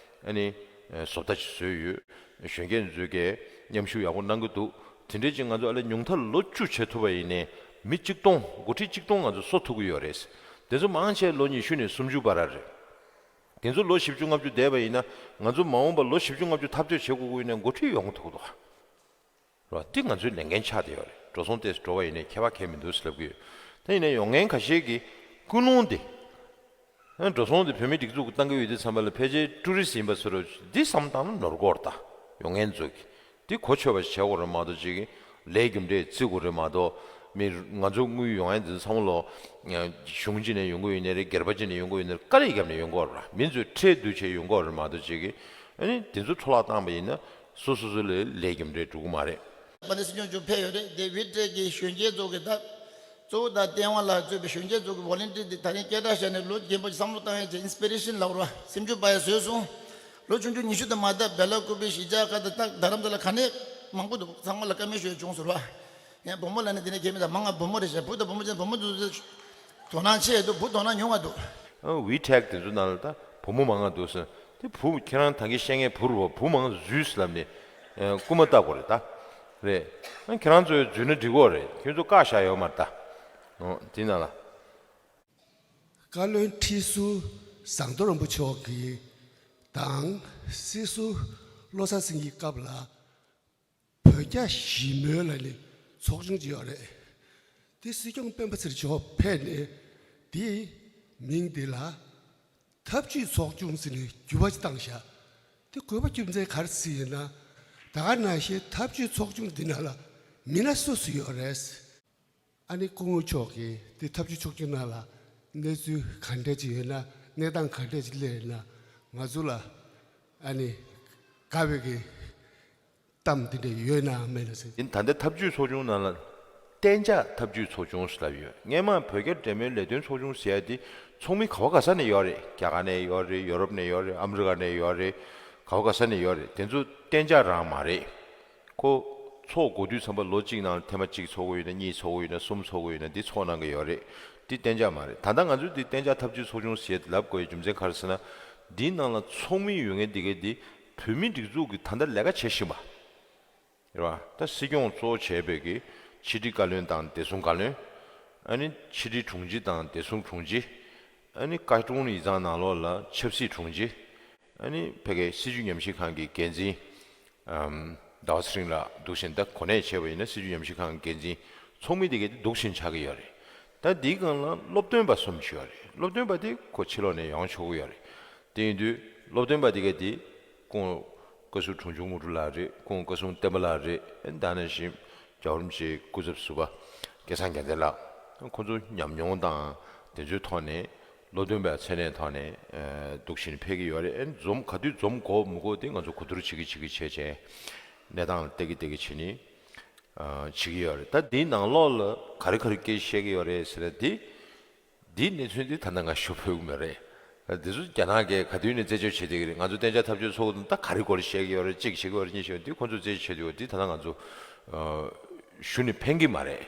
ཨ་ནི་བཟོ་ལྟ་ཅིག་བཟོས་ཡོད། གཞོན་སྐྱེས་ཚོས་ཀྱིས་མཉམ་ཞུགས་ཡག་པོ་གནང་གི་འདུག་དེ་འདྲས་ཅིག་ང་ཚོ་ཨ་ལས་ཉུང་མཐར་ལོ་བཅུ་བྱེད་ཐུབ་པ་ཡིན་ནའི་མི་གཅིག་སྟོང་འགོ་ཁྲིད་གཅིག་སྟོང་ང་ཚོ་གསོ་ཐུབ་ཀྱི་ཡོད་རེད། དེ་ཚོ་མང་ཆེ་ལོ་ཉི་ཤུ་ནས་སུམ་ཅུ་བར་རེད། དེ་ཚོ་ལོ་བཞི་བཅུ་ལྔ་བཅུ་བསྡད་པ་ཡིན་ན། ང་ཚོ་མ་འོངས་པ་ལོ་བཞི་བཅུ་ལྔ་བཅུ་འཐབ་རྩོད་བྱེད་དགོས་ཀྱི་ཡོད་ན་འགོ་ཁྲིད་ཡོང་གི་འདུག་ར། འདི་ང་ཚོའི་ལས་འགན་ཆགས་བསྡད་ཡོད་རེད། འགྲོ་སོང་ཏོག་ཙམ་འགྲོ་བ་ཡིན་ནའི་ཁྱད་པར་གང་ཡང་མི་འདུག་ཟེར་ལབ་ཀྱི་ཡོད། ད་ཡིན་ནའི་ཡོང་མཁན་ཁ་ཤས་ཀྱིས་ཀུན་སློང་དེ། ཨ། འགྲོ་སོང་དེ་བོད་མིའི་སྒྲིག་འཛུགས་ཀྱིས་བཏང་གི་ཡོད་དུས་ཙམ་པ་ལ། ཕལ་ཆེར་ཊུ་རི་སི་ཡིན་པ་ཚོ་རུ་འདི་བསམ་བཏང་ན་ནོར་གོ་རེད། ད་ཡོང་མཁན་ཚོ་གིས་འདི་གོ་ཆོད་པ་ཞིག་བྱེད་དགོས་རེད་མ་གཏོགས། ཅིག་ལས་རྒྱུ་འབྲས་བརྩི་དགོས་རེད་མ་གཏོགས། མི་ང་ཚོ་དངུལ་ཡོང་ཡ་འདི་ཚང་མ་ལོ། ཨ། གཞུང་གཅིག་ནས་ཡོང་གི་ཡོད་ནའི་རེད། སྒེར་པ་གཅིག་ནས་ཡོང་གི་ཡོད་ནའི་རེད། དཀའ་ལས་བརྒྱབ་ནས་ཡོང་གི་ཡོད་རེད། མི་ཚོས་ཁྲལ་བསྡུ་བྱས་ཡོང་གི་ཡོད་རེད་མ་གཏོགས། ཅིག་ཨ་ནི་འདི་ཚོ་འཕྲོ་བརླག་བཏང་པ་ཡིན་ན་སོ་སོ་སོ་ལ་ལས་རྒྱུ་འབྲས་འགྲོ་གི་མ་རེད། དཔལ་ལྡན་སྲིད་སྐྱོང་མཆོག་ཕེབས་ཡོད་རེད། དེ་ཝི་ཊེག་གི་གཞོན་སྐྱེས་ཚོ་གི་ད་གཙོ་བོ་ད་ལྟེ་བ་ལ་གཙོས་པའི་གཞོན་སྐྱེས་ཚོ་གི་ཝོ་ལན་ཊི་ཡར་དེ་ད་རིང་སྐད་གྲགས་ཤར་ནས་ལོ་རྒན་པ་ཅིག་བསམ་བློ་བཏང་ཡ་ཅིག་ཨིན་སི་པི་རེ་ཤན་ལབ་ར། སེམས་འགུལ་སྤར་ཡ་བཟོས་སོང་། ལོ་ཆུང་ཆུང་ཉི་ཤུ་དང་མ་ད་སྦེལ་ཀོབ་བི་གཞིས་ཆགས་ཁག་དང་ད་རྡ་རམ་ས་ལ་ག་ནས་མང་པོ་འདུག་ཚང་མ་ལ་བཀའ་མོལ་ཞུ་ཡ་བྱུང་ཟེར་བ། ཡང་བུ་མོ་ལ་ནི་དེ་ནས་གལ་མི་ད་མང་ང་བུ་མོ་རེད་ཤག་བུ་དང་བུ་མོ་ཅན་བུ་མོ་ཚོ་དོ་སྣང་ཆེ་འདུག་བུ་དོ་སྣང་ཉུང་བ་འདུག་ཨ། ཝི་ཊེག་དེ་ཚོ་ནང་ལ་ད་བུ་མོ་མང་ང་འདུག་ཟེར། དེ་བུ་ཁྱེད་རང་ད་གིན་བཤད་མཁན་བུ་རུ་བ་བུ་མང་འཛུལ་ལབ་ནས། ཨ། རྐུན་མ་བཏགས་དགོས་རེད་ད། རེད། ཨ། ཁྱེད་རང་ཚོས་འཛུལ་ན་འགྲིག་གི་རེད། ཁྱོད་ཚོ་བཀག་བཞག་ཡོད་མ་རེད་ད། ཨོ། དེ་ནང་ལ། བཀའ་བློན་ཁྲི་ཟུར་ཟམ་གདོང་རིན་པོ་མཆོག་གིས་དང་། སྲིད་ཟུར་བློ་བཟང་སེང་གེའི་སྐབས་ལ་བོད་རྒྱ་ཞི་མོལ་ལབ་ནས་ཚོགས་ཆུང་ཅིག་ཡོད་རེད། དེ་སྲིད་སྐྱོང་སྤེན་པ་ཚེ་རིང་མཆོག་ཕེབས་ནས་དེའི་མིང་དེ་ལ་འཐབ་ཇུས་ཚོགས་ཆུང་ཟེར་ནས་འགྱུར་བ་ཅིག་བཏང་བཞག་དེ་དགོས་པ་རྒྱུ་མཚན་ག་རེ་ཟེར་ཡིན་ན། ད་ག་ནང་བཞིན་འཐབ་ཇུས་ཚོགས་ཆུང་འདི་ནང་ལ་མི་སྣ་སུ་སུ་ཡོད་རེད། ཨ་ནི་སྐུ་ངོ་མཆོག་གིས་དེ་འཐབ་ཇུས་ཚོགས་ཆུང་ནང་ལ་གནས་ཚུལ་ག་འདྲ་ཅིག་ཡོད་ན། གནས་སྟངས་ག་འདྲ་ཅིག་སླེབས་ཡོད་ན། ང་ཚོ་ལ་ཨ་ནི་དགའ་བའི་གི་གཏམ་དེ་འདྲ་ཡོད་ན་མེད་ན་ཟེར། ཡིན། ད་ལྟ་འཐབ་ཇུས་ཚོགས་ཆུང་ནང་ལ་གཏན་འཇགས་འཐབ་ཇུས་ཚོགས་ཆུང་ཟེར་ལབ་ཡོད། སྔན་མ་བོད་རྒྱ་འབྲེལ་མོལ་ལས་དོན་ཚོགས་ཆུང་ཟེར་ཡ་དེ་ཚོགས་མི་ག་བ་ག་ས་ནས་ཡོད་རེད། རྒྱ་གར་ནས་ཡོད་རེད། ཡོ་རོབ་ནས་ཡོད་རེད། ཨ་མི་རི་ཀ་ནས་ཡོད་རེད། ག་བ་ག་ས་ནས་ཡོད་རེད། དེ་ཚོ་གཏན་འཇགས་རང་མ་རེད། ཁོ་ཚོགས་འགོ་དུས་ཙམ་པ་ལོ་གཅིག་ནང་ལ་ཐེངས་མ་གཅིག་ཚོགས་ཀྱི་ཡོད་ན། གཉིས་ཚོགས་ཀྱི་ཡོད་ན། གསུམ་ཚོགས་ཀྱི་ཡོད་ན། འདི་ཚོགས་གནང་གི་ཡོད་རེད། འདི་གཏན་འཇགས་མ་རེད། ད་ལྟ་ང་ཚོས་འདི་གཏན་འཇགས་འཐབ་ཇུས་ཚོགས་ཆུང་ཟེར་ལབ་དགོས་ཡའི་རྒྱུ་མཚན་ག་རེ་ཟེར་ན། འདིའི་ནང་ལ་ཚོགས་མི་ཡོད་མཁན་འདི་གའི་འདི་བོད་མིའི་སྒྲིག་འཛུགས་ཀྱི་ད་ལྟ་ལས་ཀ་བྱེད་བཞིན་པ་རེད་བ། ད་སྲིད་སྐྱོང་གཙོ་བོ་བྱས་པའི་གི་ཕྱི་དྲིལ་བཀའ་བློན་དང་བདེ་སྲུང་བཀའ་བློན། ཨ་ནི་ཕྱི་དྲིལ་དྲུང་ཆེ་དང་བདེ་སྲུང་དྲུང་ཆེ། ཨ་ནི་བཀའ་དྲུང་ཡིག་ཚང་ནང་ལོགས་ལ་ཆབ་སྲིད་དྲུང་ཆེ། ཨ་ནི་ཕ་གིའི་སྲིད་བྱུས་ཉམས་ཞིབ་ཁང་གི་འགན་འཛིན། ཨམ། ཟླ་བ་ཚེ་རིང་ལགས་འདུག་བཞིན། ད་གོ་གནས་བྱས་པ་ཡིན་ན་སྲིད་བྱུས་ཉམས་ཞིབ་ཁང་གི་འགན་འཛིན། ཚོགས་མི་དེ་གས་དེ་འདུག་བཞིན་ཆགས་ཀྱི་ཡོད་རེད། ད་འདིའི་སྒང་ལ་སློབ་སྟོན་པ་གསུམ་ཞིག་ཡོད་རེད། སློབ་སྟོན་པ་དེ་ཁོ་ཕྱི་ལོགས་ནས་ཡོང་ཆོག་གི་ཡོད་རེད། དེ་ཡིན་དུས་སློབ་སྟོན་པ་དེ་གས་དེ་སྐུ་ངོ་བཀའ་ཟུར་དྲུང་ཆེ་དངོས་གྲུབ་ལགས་རེད། སྐུ་ངོ་བཀའ་ཟུར་བསྟན་པ་ལགས་རེད། ད་ནང་བཞིན་རྒྱལ་བ་རིན་པོ་ཆེའི་སྐུ་ཚབ་ཟུར་པ་སྐལ་བཟང་རྒྱལ་མཚན་ལགས། ཁོ་ཚོ་ཉམས་མྱོང་དང་དེ་ཚོའི་ཐོག་ནས། སློབ་སྟོན་པའི་མཚན་གནས་ཐོག་ནས། ཨ། འདུག་བཞིན་ཕེབས་ཀྱི་ཡོད་རེད། ཨ་ནི་འཛོམས་ག་དུས་འཛོམས་དགོས་མི་དགོས་དེ་ང་ཚོ་གོ་བསྡུར་བྱེད་ཀྱི་བྱེད་ཀྱི་བྱས་བྱས། གནས་སྟངས་ལ་བལྟ་གི་བལྟ་གི་བྱས་ནས། ཨ། བྱེད་ཀྱི་ཡོད་རེད། ད་འདིའི་ནང་ལོགས་ལ་ག་རེ་ག་རེ་སྐད་བཤད་ཀྱི་ཡོད་རེད་ཟེར་ན། འདི་འདིའི་གནས་ཚུལ་འདི་ད་ལྟ་ང་ཞུ་ཕོད་ཀྱི་མེད་རེད། ཨ། འདི་ཚོ་རྒྱ་ནག་གིས་ག་དུས་ནས་རྩད་གཅོད་བྱེད་བསྡད་ཀྱི་རེད། ང་ཚོ་གཏན་འཇགས་འཐབ་ཇུས་ཚོགས་འདུ་ད་ག་རེ་སྐོར་བཤད་ཀྱི་ཡོད་རེད། གཅིག་བྱེད་ཀྱི་ཡོད་རེད། གཉིས་བྱེད་ཀྱི་ཡོད་རེད། འདི་ད་ལྟ་ང་ཚོ། ཨ། ཞུ་ནས་ཕན་གྱི་མ་རེད།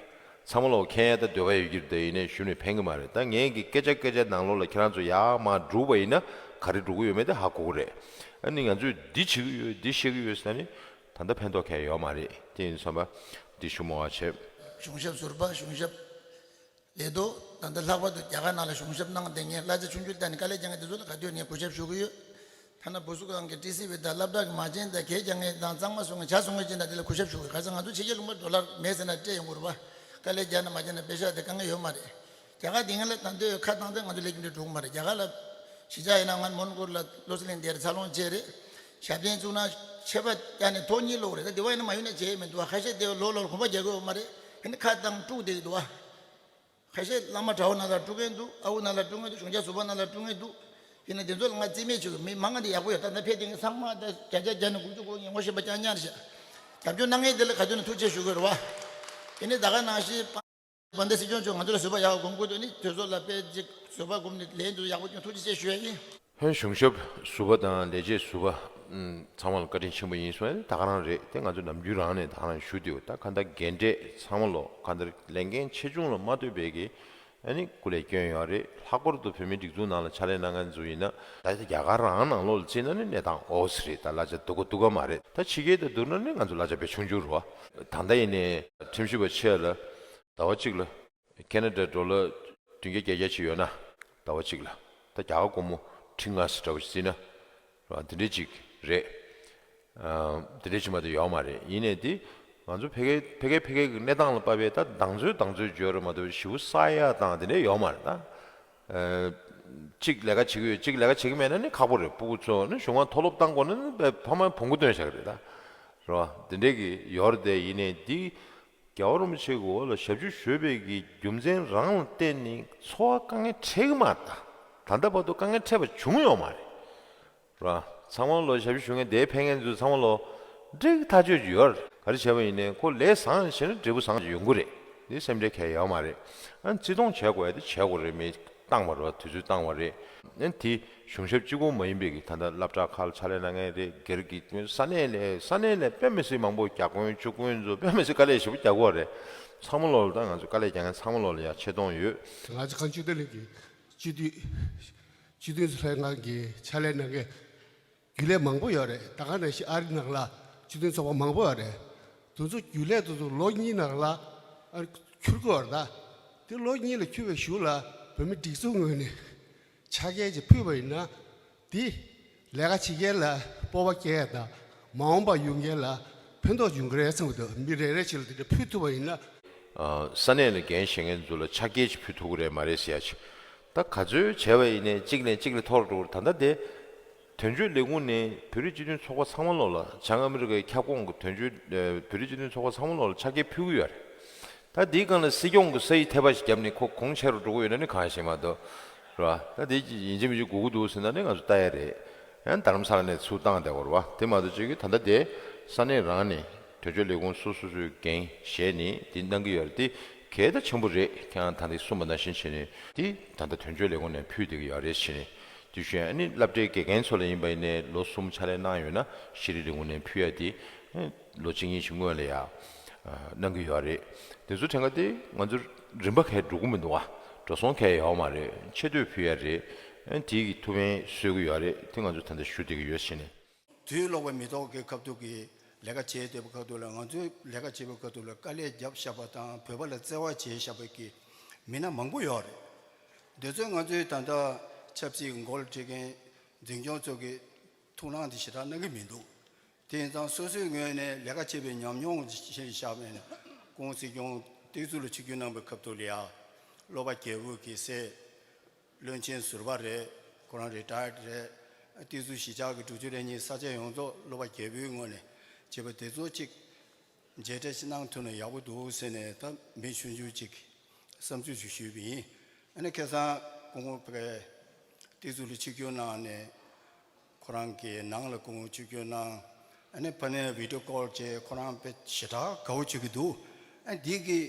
ཚང་མ་ལོག་མཁྱེན་ཡ་ད་འདོད་པ་ཡོད་ཀྱི་རེད། ཡིན་ནའི་ཞུ་ནས་ཕན་གྱི་མ་རེད། ད་ངས་ཀྱི་སྐད་ཆ་སྐད་ཆ་ནང་ལོགས་ལ་ཁྱེད་རང་ཚོ་ཡར་མར་སྒྲུག་པ་ཡིན་ན་ག་རེ་འགྲོ་གི་ཡོད་མེད་དེ་ཧ་གོ་གི་རེད། ཨ་ནི་ང་ཚོས་འདི་བྱེད་ཀྱི་ཡོད། འདི་བཤད་ཀྱི་ཡོད་ཟེར་ནས་ད་ལྟ་ཕན་ཐོགས་གང་ཡང་ཡོད་མ་རེད། དེ་ཡིན་དུས་ཙམ་པ་འདི་ཞུ་མོ་བ་བྱས། གཞུང་ཞབས་ཟུར་པ། གཞུང་ཞབས་ལས་ཐོག་ད་ལྟ་ལྷག་པར་དུ་རྒྱ་གར་ནང་ལ་གཞུང་ཞབས་གནང་བསྡད་མཁན། གླ་ཆ་ཆུང་ཆུང་བཏང་ནས་དཀའ་ལས་རྒྱག་མཁན་དེ་ཚོ་ལ་ག་དུས་ནས་གུས་ཞབས་ཞུ་གི་ཡོད། ཐ་ན་བུ་གསོ་ཁང་གི་ཊི་སི་ཝི་དང་སློབ་གྲྭ་གི་མ་བྱན་དང་གད་རྒྱག་མཁན་དང་གཙང་མ་བཟོ་མཁན། ཇ་བཟོ་མཁན་བྱས་ན་དེ་ལ་གུས་ཞབས་ཞུ་དགོས། ག་ཚོད་ང་ཚོ་ཕྱི་རྒྱལ་ལུང་པ་ཌོ་ལར་མེད་ཟེར་ན་སྤྲད་ཡོང་གི་རེད་པ། དཀའ་ལས་རྒྱག་ན་མ་བྱས་ན་པེ་ཤ་དེ་དཀའ་ངལ་ཡོད་མ་རེད། རྒྱ་གར་དེ་ངན་ལ་ད་འདོད་ཁ་བཏང་སྟེ་ང་ཚོ་ལས་རྒྱུ་འབྲས་འགྲོ་གི་མ་རེད། རྒྱ་གར་ལ་གཞིས་ཆགས་ཡིན་ན་ང་མོན་གྷོ་ལ་ལོ་གསར་གླིང་དེར་འཚར་ལོངས་བྱས་རེད། ཞབས་བརྟན་བཙུགས་ན་ཆད་པ་བཅག་ནས་ཐོག་གཉིས་ལོག་རེད། ད་དེ་བ་ཡིན་ན་མ་ཡོང་ན་བྱས་མི་འདུག་བ། ཁ་ཤས་དེ་ལོ་ལོར་གོམ་པ་རྒྱག་གི་ཡོད་མ་རེད། ཨ་ནི་ཁ་བཏང་དཀྲུགས་བསྡད་ཀྱི་འདུག་བ། ཁ་ཤས་བླ་མ་གྲྭ་བ་ནང་ལ་དཀྲུག་མཁན་འདུག་ཨ་ཁུ་ནང་ལ་དཀྲུག་མཁན་འདུག་གཞུང་ཞབས་ཟུར་པ་ནང་ལ་དཀྲུག་མཁན་འདུག་ཡིན་ན་དེ་ཚོ་ལ་ང་རྩིས་མེད་བྱེད་དགོས་མི་མང་ང་དེ་ཡག་པོ་ཡོད། ད་ལྟ་ཕེབས་བསྡད་མཁན་ཚང་མ་ད་བརྒྱ་ཆ་བརྒྱ་ནས་དགུ་བཅུ་གོ་ངས་ངོ་ཤེས་པ་རྐྱང་རྐྱང་རེད་ཤག་རྒྱབ་སྐྱོར་གནང་མཁན་དེ་ལ་ག་དུས་ནས་ཐུགས་རྗེ་ཆེ་ཞུ་དགོས་རེད་བ། ཡིན་ནའི་ད་ག་ནང་བཞིན་དཔལ་ལྡན་སྲིད་སྐྱོང་མཆོག་ང་ཚོ་ལ་བཟོད་པ་ཡག་པོ་སྒོམ་དགོས་འདུག་ནི་དེ་ཚོ་ལ་དཔེ་ཅིག་བཟོད་པ་སྒོམ་ནས་ལན་དུ་ཡག་པོ་ཅིག་ཐུགས་རྗེ་ཆེ་ཞུ་ཡ་ཡིན། ཧན། གཞུང་ཞབས་ཟུར་པ་དང་ལས་བྱེད་ཟུར་པ། ཨུམ། ཚང་མ་ལ་བཀའ་དྲིན་ཆེན་པོ་ཡིན་གསུངས་ཡ་ད་ག་རང་རེད། དེ་ང་ཚོ་ནམ་རྒྱུན་རང་ནས་ད་ག་རང་ཞུ་བསྡད་ཡོད། ད་གང་ལྟར་རྒན་གྲས་ཚང་མ་ལོ་གང་ལྟར་ལས་འགན་ཆེ་ཆུང་ལ་མ་ལྟོས་པའི་གི་ཨ་ནི་སྐུ་ལས་བསྐྱོན་ཡོད་རེད། ལྷག་པར་དུ་བོད་མིའི་སྒྲིག་འཛུགས་ནང་ལ་ཕྱག་ལས་གནང་མཁན་ཚོ་ཡིན་ན། ད་ལྟ་རྒྱ་གར་རང་ནང་ལོགས་ལ་བརྩིས་ན་ནི་གནས་སྟངས་འོ་ཙི་རེད། ད་གླ་ཆ་སྡུག་ག་སྡུག་ག་མ་རེད། ད་ཕྱི་རྒྱལ་དང་བསྡུར་ན་ནི་ང་ཚོ་གླ་ཆ་དཔེ་ཆུང་ཆུང་རེད་བ། ད་ལྟ་ཡིན་ནའི་ཁྲིམས་ཞིབ་པ་ཆེ་ལ་ཟླ་བ་གཅིག་ལ་ཁེ་ན་ཌ་ཌོ་ལར་བདུན་བརྒྱ་བརྒྱད་བརྒྱ་ཅིག་ཡོད་ན། ཟླ་བ་གཅིག་ལ་ད་རྒྱ་གར་སྒོར་མོ་ཁྲི་ལྔ་ཙམ་འདྲ་བོ་ཞིག་བརྩིས་ན་རེད་བ། འདི་འདྲའི་ཅིག་རེད། ཨ། འདི་འདྲའི་ཅིག་མ་གཏོགས་ཡོད་མ་རེད། ཡིན་ནའི་འདི་ང་ཚོ་ཕ་གི་ཕ་གི་ཕ་གི་གི་གནས་སྟངས་ལ་དཔག་པའི་ད་དང་ཚོད་དང་ཚོད་བརྗོད་རེད་མ་གཏོགས་ཞེ་པོ་བསག་ཡག་དང་དེ་འདྲ་ཡོད་མ་རེད་ད། ཨ། གཅིག་ལས་ཀ་བྱེད་ཀྱི་ཡོད། གཅིག་ལས་ཀ་བྱེད་ཀྱི་མེད་ན་ནི་ཁག་པོ་རེད། སྤུ་གུ་ཚོ་ནི་གཞུང་ལ་མཐོ་སློབ་བཏང་དགོས་ན་ནི་ཕ་མ་བོང་གུ་སྟོན་བཞག་གི་རེད་ད། རེད་བ། དེ་འདྲའི་གི་ཡོད་རེད་དེ། ཡིན་ནའི་འདི་རྒྱལ་བ་རིན་པོ་ཆེ་གི་འོག་ལ་ཞབས་ཕྱི་ཞུས་པའི་གི་རྒྱུ་མཚན་རང་ལ་བརྟེན་ནས་འཚོ་བ་དཀའ་ངལ་འཕྲད་ཀྱི་མ་རེད་ད། ད་ལྟ་བར་དུ་དཀའ་ངལ་འཕྲད་པ་བྱུང་ཡོད་མ་རེད། ར། ཚང་མ་ལོ་ཞབས་ཕྱི་ཞུ་མཁན་དེ་ཕེབས་མཁན་ཚོ་ཚང་མ་ལོ་འགྲིག་ཐག་ཆོད་ཀྱི་ཡོད་རེད། ག་རེ་བྱས་པ་ཡིན་ནའི་ཁོ་ལས་བཟང་བྱས་ན་འབྲས་བུ་བཟང་ཡོང་གི་རེད། འདི་སེམས་ཁྲལ་གང་ཡང་ཡོད་མ་རེད། ཨ། བརྩི་མཐོང་བྱེད་དགོས་ཡ་དེ་བྱེད་དགོས་རེད། མི་བཏང་བ་རེད་བ། དུས་ཚོད་བཏང་བ་རེད། ཨ། དེ་གཞུང་ཞབས་གཅིག་པོ་མ་ཡིན་པའི་གི་ད་ལྟ་སློབ་གྲྭ་ཁག་ལ་ཕྱག་ལས་གནང་མཁན་རེད། སྒེར་གྱི་ས་གནས་ལ་ས་གནས་ལ་དཔེ་མི་སྲིད་མང་པོ། བརྒྱ་དཔོན་བཅུ་དཔོན་ཚོ་དཔེ་མི་སྲིད་དཀའ་ལས་ཞེ་པོ་རྒྱག་གི་ཡོད་རེད། ཚང་མ་ལོ་ལ་ད་ང་ཚོ་དཀའ་ལས་རྒྱག་མཁན་ཚང་མ་ལོ་ལ་ཡ་ཆེ་མཐོང་ཡོད། ང་ཚོ་ཁམས་སྤྱི་བདེ་ལྷན་གྱི་སྤྱི་འཐུས་སྤྱི་འཐུས་ལྷན་ཁང་གི་ཕྱག་ལས་གནང་མཁན་རྒྱུན་ལས་མང་པོ་ཡོད་རེད། ད་ག་ནང་བཞིན་ཨ་རི་ནང་ལ་སྤྱི་མཐུན་ཚོགས་པ་མང་པོ་ཡོད་རེད། དེ་ཚོ་རྒྱུན་ལས་དེ་ཚོ་ལོ་གཉིས་ནང་ལ་ཨ་རི་འཁྱུར་དགོས་རེད་ད། དེ་ལོ་གཉིས་ལ་འཁྱུར་བའི་གཞུག་ལ་བོད་མི་སྒྲིག་འཛུགས་ངོས་ནས་ཕྱག་འཁྱེར་ཅིག་ཕུལ་བ་ཡིན་ན། དེ་ལས་ཀ་བྱེད་མཁན་ལ་སྤོབས་པ་སྐྱེ་ཡ་དང་། མ་འོངས་པ་ཡོང་མཁན་ལ་ཕན་ཐོགས་འབྱུང་གི་རེད་བསམ་གྱི་འདུག་མི་རེ་རེ་ཞིག་ལ་དེ་འདྲ་ཕུལ་ཐུབ་པ་ཡིན་ན། ཨ། ས་གནས་ལ་འགན་བཞེས་མཁན་ཚོ་ལ་ཕྱག་འཁྱེར་ཅིག་ཕུལ་ཐུབ་ཀྱི་རེད་མ་རེད་ཟེར་ཡ་ཅིག་ད་ག་ཚོད་བྱས་པ་ཡིན་ནའི་གཅིག་ནས་གཅིག་ལ་འཐོར་འགྲོ་གི་རེད། ད་ལྟ་དེ་དོན་གཅོད་ལས་ཁུངས་ནས་བོད་རིགས་སྤྱི་མཐུན་ཚོགས་པ་ཚང་མ་ལོ་ལ། བྱང་ཨ་མི་རི་ཀའི་ཁྱབ་ཁོངས་ཀྱི་དོན་གཅོད། ཨ། བོད་རིགས་སྤྱི་མཐུན་ཚོགས་པ་ཚང་མ་ལོ་ལ་ཕྱག་འཁྱེར་ཕུལ་གྱི་ཡོད་རེད། ད་འདིའི་སྒང་ལ་སྲིད་སྐྱོང་གི་ས་ཡིག་ཐེ་བ་ཞིག་བརྒྱབ་ནས་ཁོ་གོང་ཆེ་རུ་འགྲོ་གི་ཡོད་ན་ནི་གང་ཞིག་མ་གཏོགས། རེད་བ། ད་འདི་ཡིན་གཅིག་མིན་གཅིག་དགོས་ཀྱི་འདུག་ཟེར་ན་ནི་ང་ཚོ་ལྟ་ཡ་རེད། ཡང་རྡ་རམ་ས་ལ་ནས་ཚུར་བཏང་བསྡད་དགོས་རེད་བ། དེ་མ་གཏོགས་ཅིག་གིས་ད་ལྟ་དེ་ས་གནས་རང་ནས་དོན་གཅོད་ལས་ཁུངས་སོ་སོ་སོའི་འགན་བཞེས་ནས་འདི་གནང་གི་ཡོད་རེད། དེ་གལ་ད་ཆེན་པོ་རེད། ཁྱེད་རང་ད་ལྟ་གསུངས་པ་ནང་བཞིན་བྱས་ནས་དེ་ད་ལྟ་དོན་གཅོད་ལས་ཁུངས་ནས་ཕུལ་བསྡད་ཀྱི་ཡོད་རེད་བྱས་ནས། དེ་བཞིན་ཨ་ནི་སློབ་གྲྭའི་དགེ་རྒན་ཚོ་ལ་ཡིན་པ་ཡིན་ནའི་ལོ་གསུམ་ཕྱག་ལས་གནང་ཡོད་ན་ཤེས་རིག་ལས་ཁུངས་ནས་ཕུལ་ཡ་དེ། ལོ་གཅིག་གཉིས་ཤིག་སྔོན་ལ་ཡ་གནང་གི་ཡོད་རེད། དེ་ཚོ་ཕྲན་ཁ་དེ་ང་ཚོ་རིམ་པ་གས་འགྲོ་གི་མི་འདུག་བ། འགྲོ་སོང་གས་ཡོད་མ་རེད། ཆེ་བསྟོད་ཕུལ་ཡ་རེད། དེ་གི་ཐུགས་ཕན་གསོས་ཀྱི་ཡོད་རེད། དེ་ང་ཚོ་ད་ལྟ་ཞུ་བསྡད་ཀྱི་ཡོད་ཟེར་ནས། དུས་ལོག་པ་མི་ཐོག་གི་ཁ་ཐུག་གི་ལས་ཀ་བྱེད་བསྡད་པའི་ཁ་ཐུག་ལ། ང་ཚོས་ལས་ཀ་བྱེད་པའི་ཁ་ཐུག་ལ་དཀའ་ལས་བརྒྱབ་བཞག་པ་དང་། བོད་པ་ལ་བརྩེ་བ་བྱས་བཞག་པའི་གི་མི་སྣ་མང་པོ་ཡོད་རེད། འདི་ཚོས་ང་ཚོའི་ད་ལྟ་ཆབ་སྲིད་མགོ་ལ་ཁྲིད་མཁན་འཛིན་སྐྱོང་ཚོ་གི་ཐུགས་སྣང་དེ་ཞེ་དྲག་གནང་གི་མི་འདུག་དེ་ཡིན་ཙང་སོ་སོའི་ངོས་ནས་ལས་ཀ་བྱེད་པའི་ཉམས་མྱོང་ཞིག་བཞག་པ་ཡིན་ན། ཁོང་སྲིད་སྐྱོང་སྟེགས་གཙུག་ལ་ཆིབས་བསྒྱུར་གནང་པའི་སྐབས་དུ་ལ་ཡ། སློབ་པ་རྒྱལ་པོ་གི་སྲས་བློན་ཆེན་ཟུར་པ་རེད། ཁོ་རང་རི་ཊ་ཡར་ཌི་རེད། སྟེགས་གཙུག་གཞིས་ཆགས་ཀྱི་དྲུག་ཅུ་རེ་གཉིས་ས་ཆ་ཡོངས་རྫོགས་སློབ་པ་རྒྱལ་པོའི་ངོས་ནས་བྱས་པ་དེ་ཚོ་གཅིག་མཇལ་འཕྲད་ཅིག་གནང་ཐུབ་ན་ཡག་པོ་འདུག་ཟེར་ནས། ད་མི་ཆུང་ཆུང་ཅིག་བསམ་ཚུལ་ཞིག་ཞུས་པ་ཡིན། ཨ་ནི་ཁ་སང་སྐུ་ངོ་ཕ་གིར་སྟེགས་གཙུག་ལ་ཆིབས་བསྒྱུར་གནང་ནས། ཁོ་རང་གི་ནང་ལ་སྐུ་ངོ་ཆིབས་བསྒྱུར་གནང་། ཨ་ནི་ཕ་ནས་བི་ཌི་ཡོ་ཀོལ་བྱས། ཁོ་རང་དཔེ་ཞེ་དྲག་དགའ་བོ་བྱེད་ཀྱི་འདུག་ཨ་འདི་གི་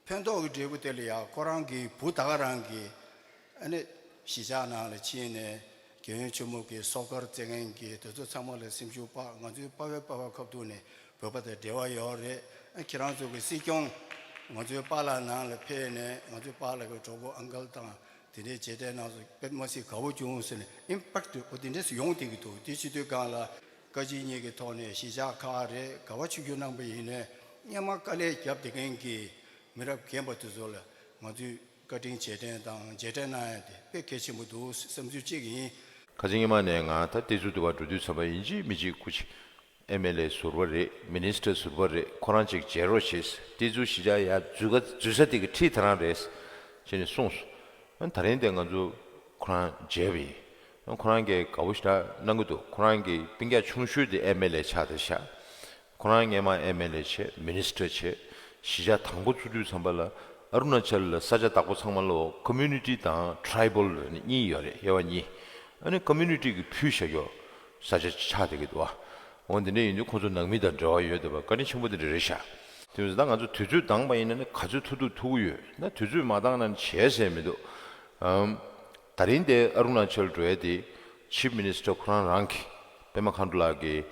ཕན་ཐོགས་ཀྱི་འབྲས་བུ་དེ་ལ་ཡ། ཁོ་རང་གི་བུ་ད་ག་རང་གི་ཨ་ནི་གཞིས་ཆགས་ནང་ལ་ཕྱིན་ནས་རྒྱལ་ཡོངས་ཆེན་མོ་གི་སོག་ཀར་རྩེད་མཁན་གྱི་དེ་ཚོ་ཚང་མ་ལ་སེམས་ཤུགས་སྤར། ང་ཚོའི་པ་ཕའི་པ་ཕ་ཁ་ཐུག་ནས་བོད་པ་དང་འབྲེལ་བ་ཡོད་རེད། ཨ་ཁྱེད་རང་ཚོ་གི་སྲིད་སྐྱོང་ང་ཚོའི་པཱ་ལགས་ནང་ལ་ཕེབས་ནས། ང་ཚོའི་པཱ་ལགས་ཀྱི་གྲོགས་པོ་ཨང་ཀལ་དང་དེ་འདྲའི་མཇལ་འཕྲད་གནང་སོང་། དཔེ་མ་སྲིད་དགའ་བོ་བྱུང་ཟེར་ནས། ཨིམ་པེག་ཊི་འོ་དེ་འདྲས་སུ་ཡོང་བསྡད་ཀྱི་འདུག་དེ་བྱེད་དུས་སྒང་ལ་བཀའ་སྤྱི་གཉིས་ཀྱི་ཐོག་ནས་གཞིས་ཆགས་ཁག་རེད། ག་པར་ཆིབས་བསྒྱུར་གནང་པ་ཡིན་ནའི་སྔོན་མ་དཀའ་ལས་བརྒྱབ་བསྡད་མཁན་གྱི་མི་རབས་རྒན་པ་དེ་ཚོ་ལ་ང་ཚོས་བཀའ་དྲིན་རྗེས་དྲན་དང་མཇལ་འཕྲད་གནང་ཡ་དེ་དཔེ་གལ་ཆེན་པོ་འདུག་བསམ་ཚུལ་གཅིག་ཡིན། ཁ་སང་སྔོན་མ་ནས་ང་ད་སྟེགས་གཙུག་ཏུ་བ་འགྲོ་དུས་ཙམ་པ་ཡིན་གཅིག་མིན་གཅིག་སྐུ་མཁྱེན་ཨེམ་ཨེལ་ཨེ་ཟུར་པ་རེད། མི་ནིས་ཊར་ཟུར་པ་རེད། ཁོ་རང་ཅིག་མཇལ་རོགས་བྱེད། སྟེགས་གཙུག་གཞིས་ཆགས་ཡར་འཛུལ་ག་འཛུལ་ས་དེ་གི་འཁྲིས་དེ་རང་རེད་ཅེས་ནས་གསུངས་སོང་། ཨ་ནི་ད་རིང་དེ་ང་ཚོ་ཁོ་རང་མཇལ་བ་ཡིན། ཨ་ཁོ་རང་གིས་དགའ་བོ་ཞེ་དྲག་གནང་གི་འདུག་ཁོ་རང་གི་སྤུན་ཀྱག་ཆུང་ཤོས་དེ་ཨེམ་ཨེལ་ཨེ་ཆགས་བསྡད་ཤག་ཁོ་རང་སྔོན་མ་ཨེམ་ཨེལ་ཨེ་བྱས། མི་ནིས་ཊར་བྱས། གཞིས་ཆགས་དང་པོ་བཙུགས་དུས་ཙམ་པ་ལ་ཨ་རུ་ན་ཅལ་ལ་ས་ཆ་བདག་པོ་ཚང་མ་ལོ་ཀོ་མུ་ནི་ཊི་དང་ཊི་རའི་བལ་གཉིས་ཡོད་རེད། དབྱེ་བ་གཉིས། ཨ་ནི་ཀོ་མུ་ནི་ཊི་གི་ཕུལ་བཞག་ཡོད་ས་ཆ་ཆགས་བསྡད་ཀྱི་འདུག་བ། འོ་འདི་འདྲ་ཡིན་དུས་ཁོང་ཚོ་ནང་མི་དང་འབྲེལ་བ་ཡོད་བསྡད་པ་བཀའ་དྲིན་ཆེན་པོ་འདི་འདྲ་རེད་ཤག་དེ་བས་ད་ང་ཚོ་དུས་ཚོད་འདང་པ་ཡིན་ན་ནི་ག་ཚོད་ཐུབ་ཐུབ་ཐུབ་ཀྱི་ཡོད་ན། དུས་ཚོད་མ་འདང་ན་ནི་བྱས་ཟེར་མི་འདུག་ཨམ། ད་རིང་དེ་ཨ་རུ་ན་ཅལ་འགྲོ་ཡ་དེ་ཆིབ་མི་ནིས་ཊར་ཁོ་རང་རང་གིས་པེ་མ་ཁ་འགྲོ་ལགས་ཀྱིས་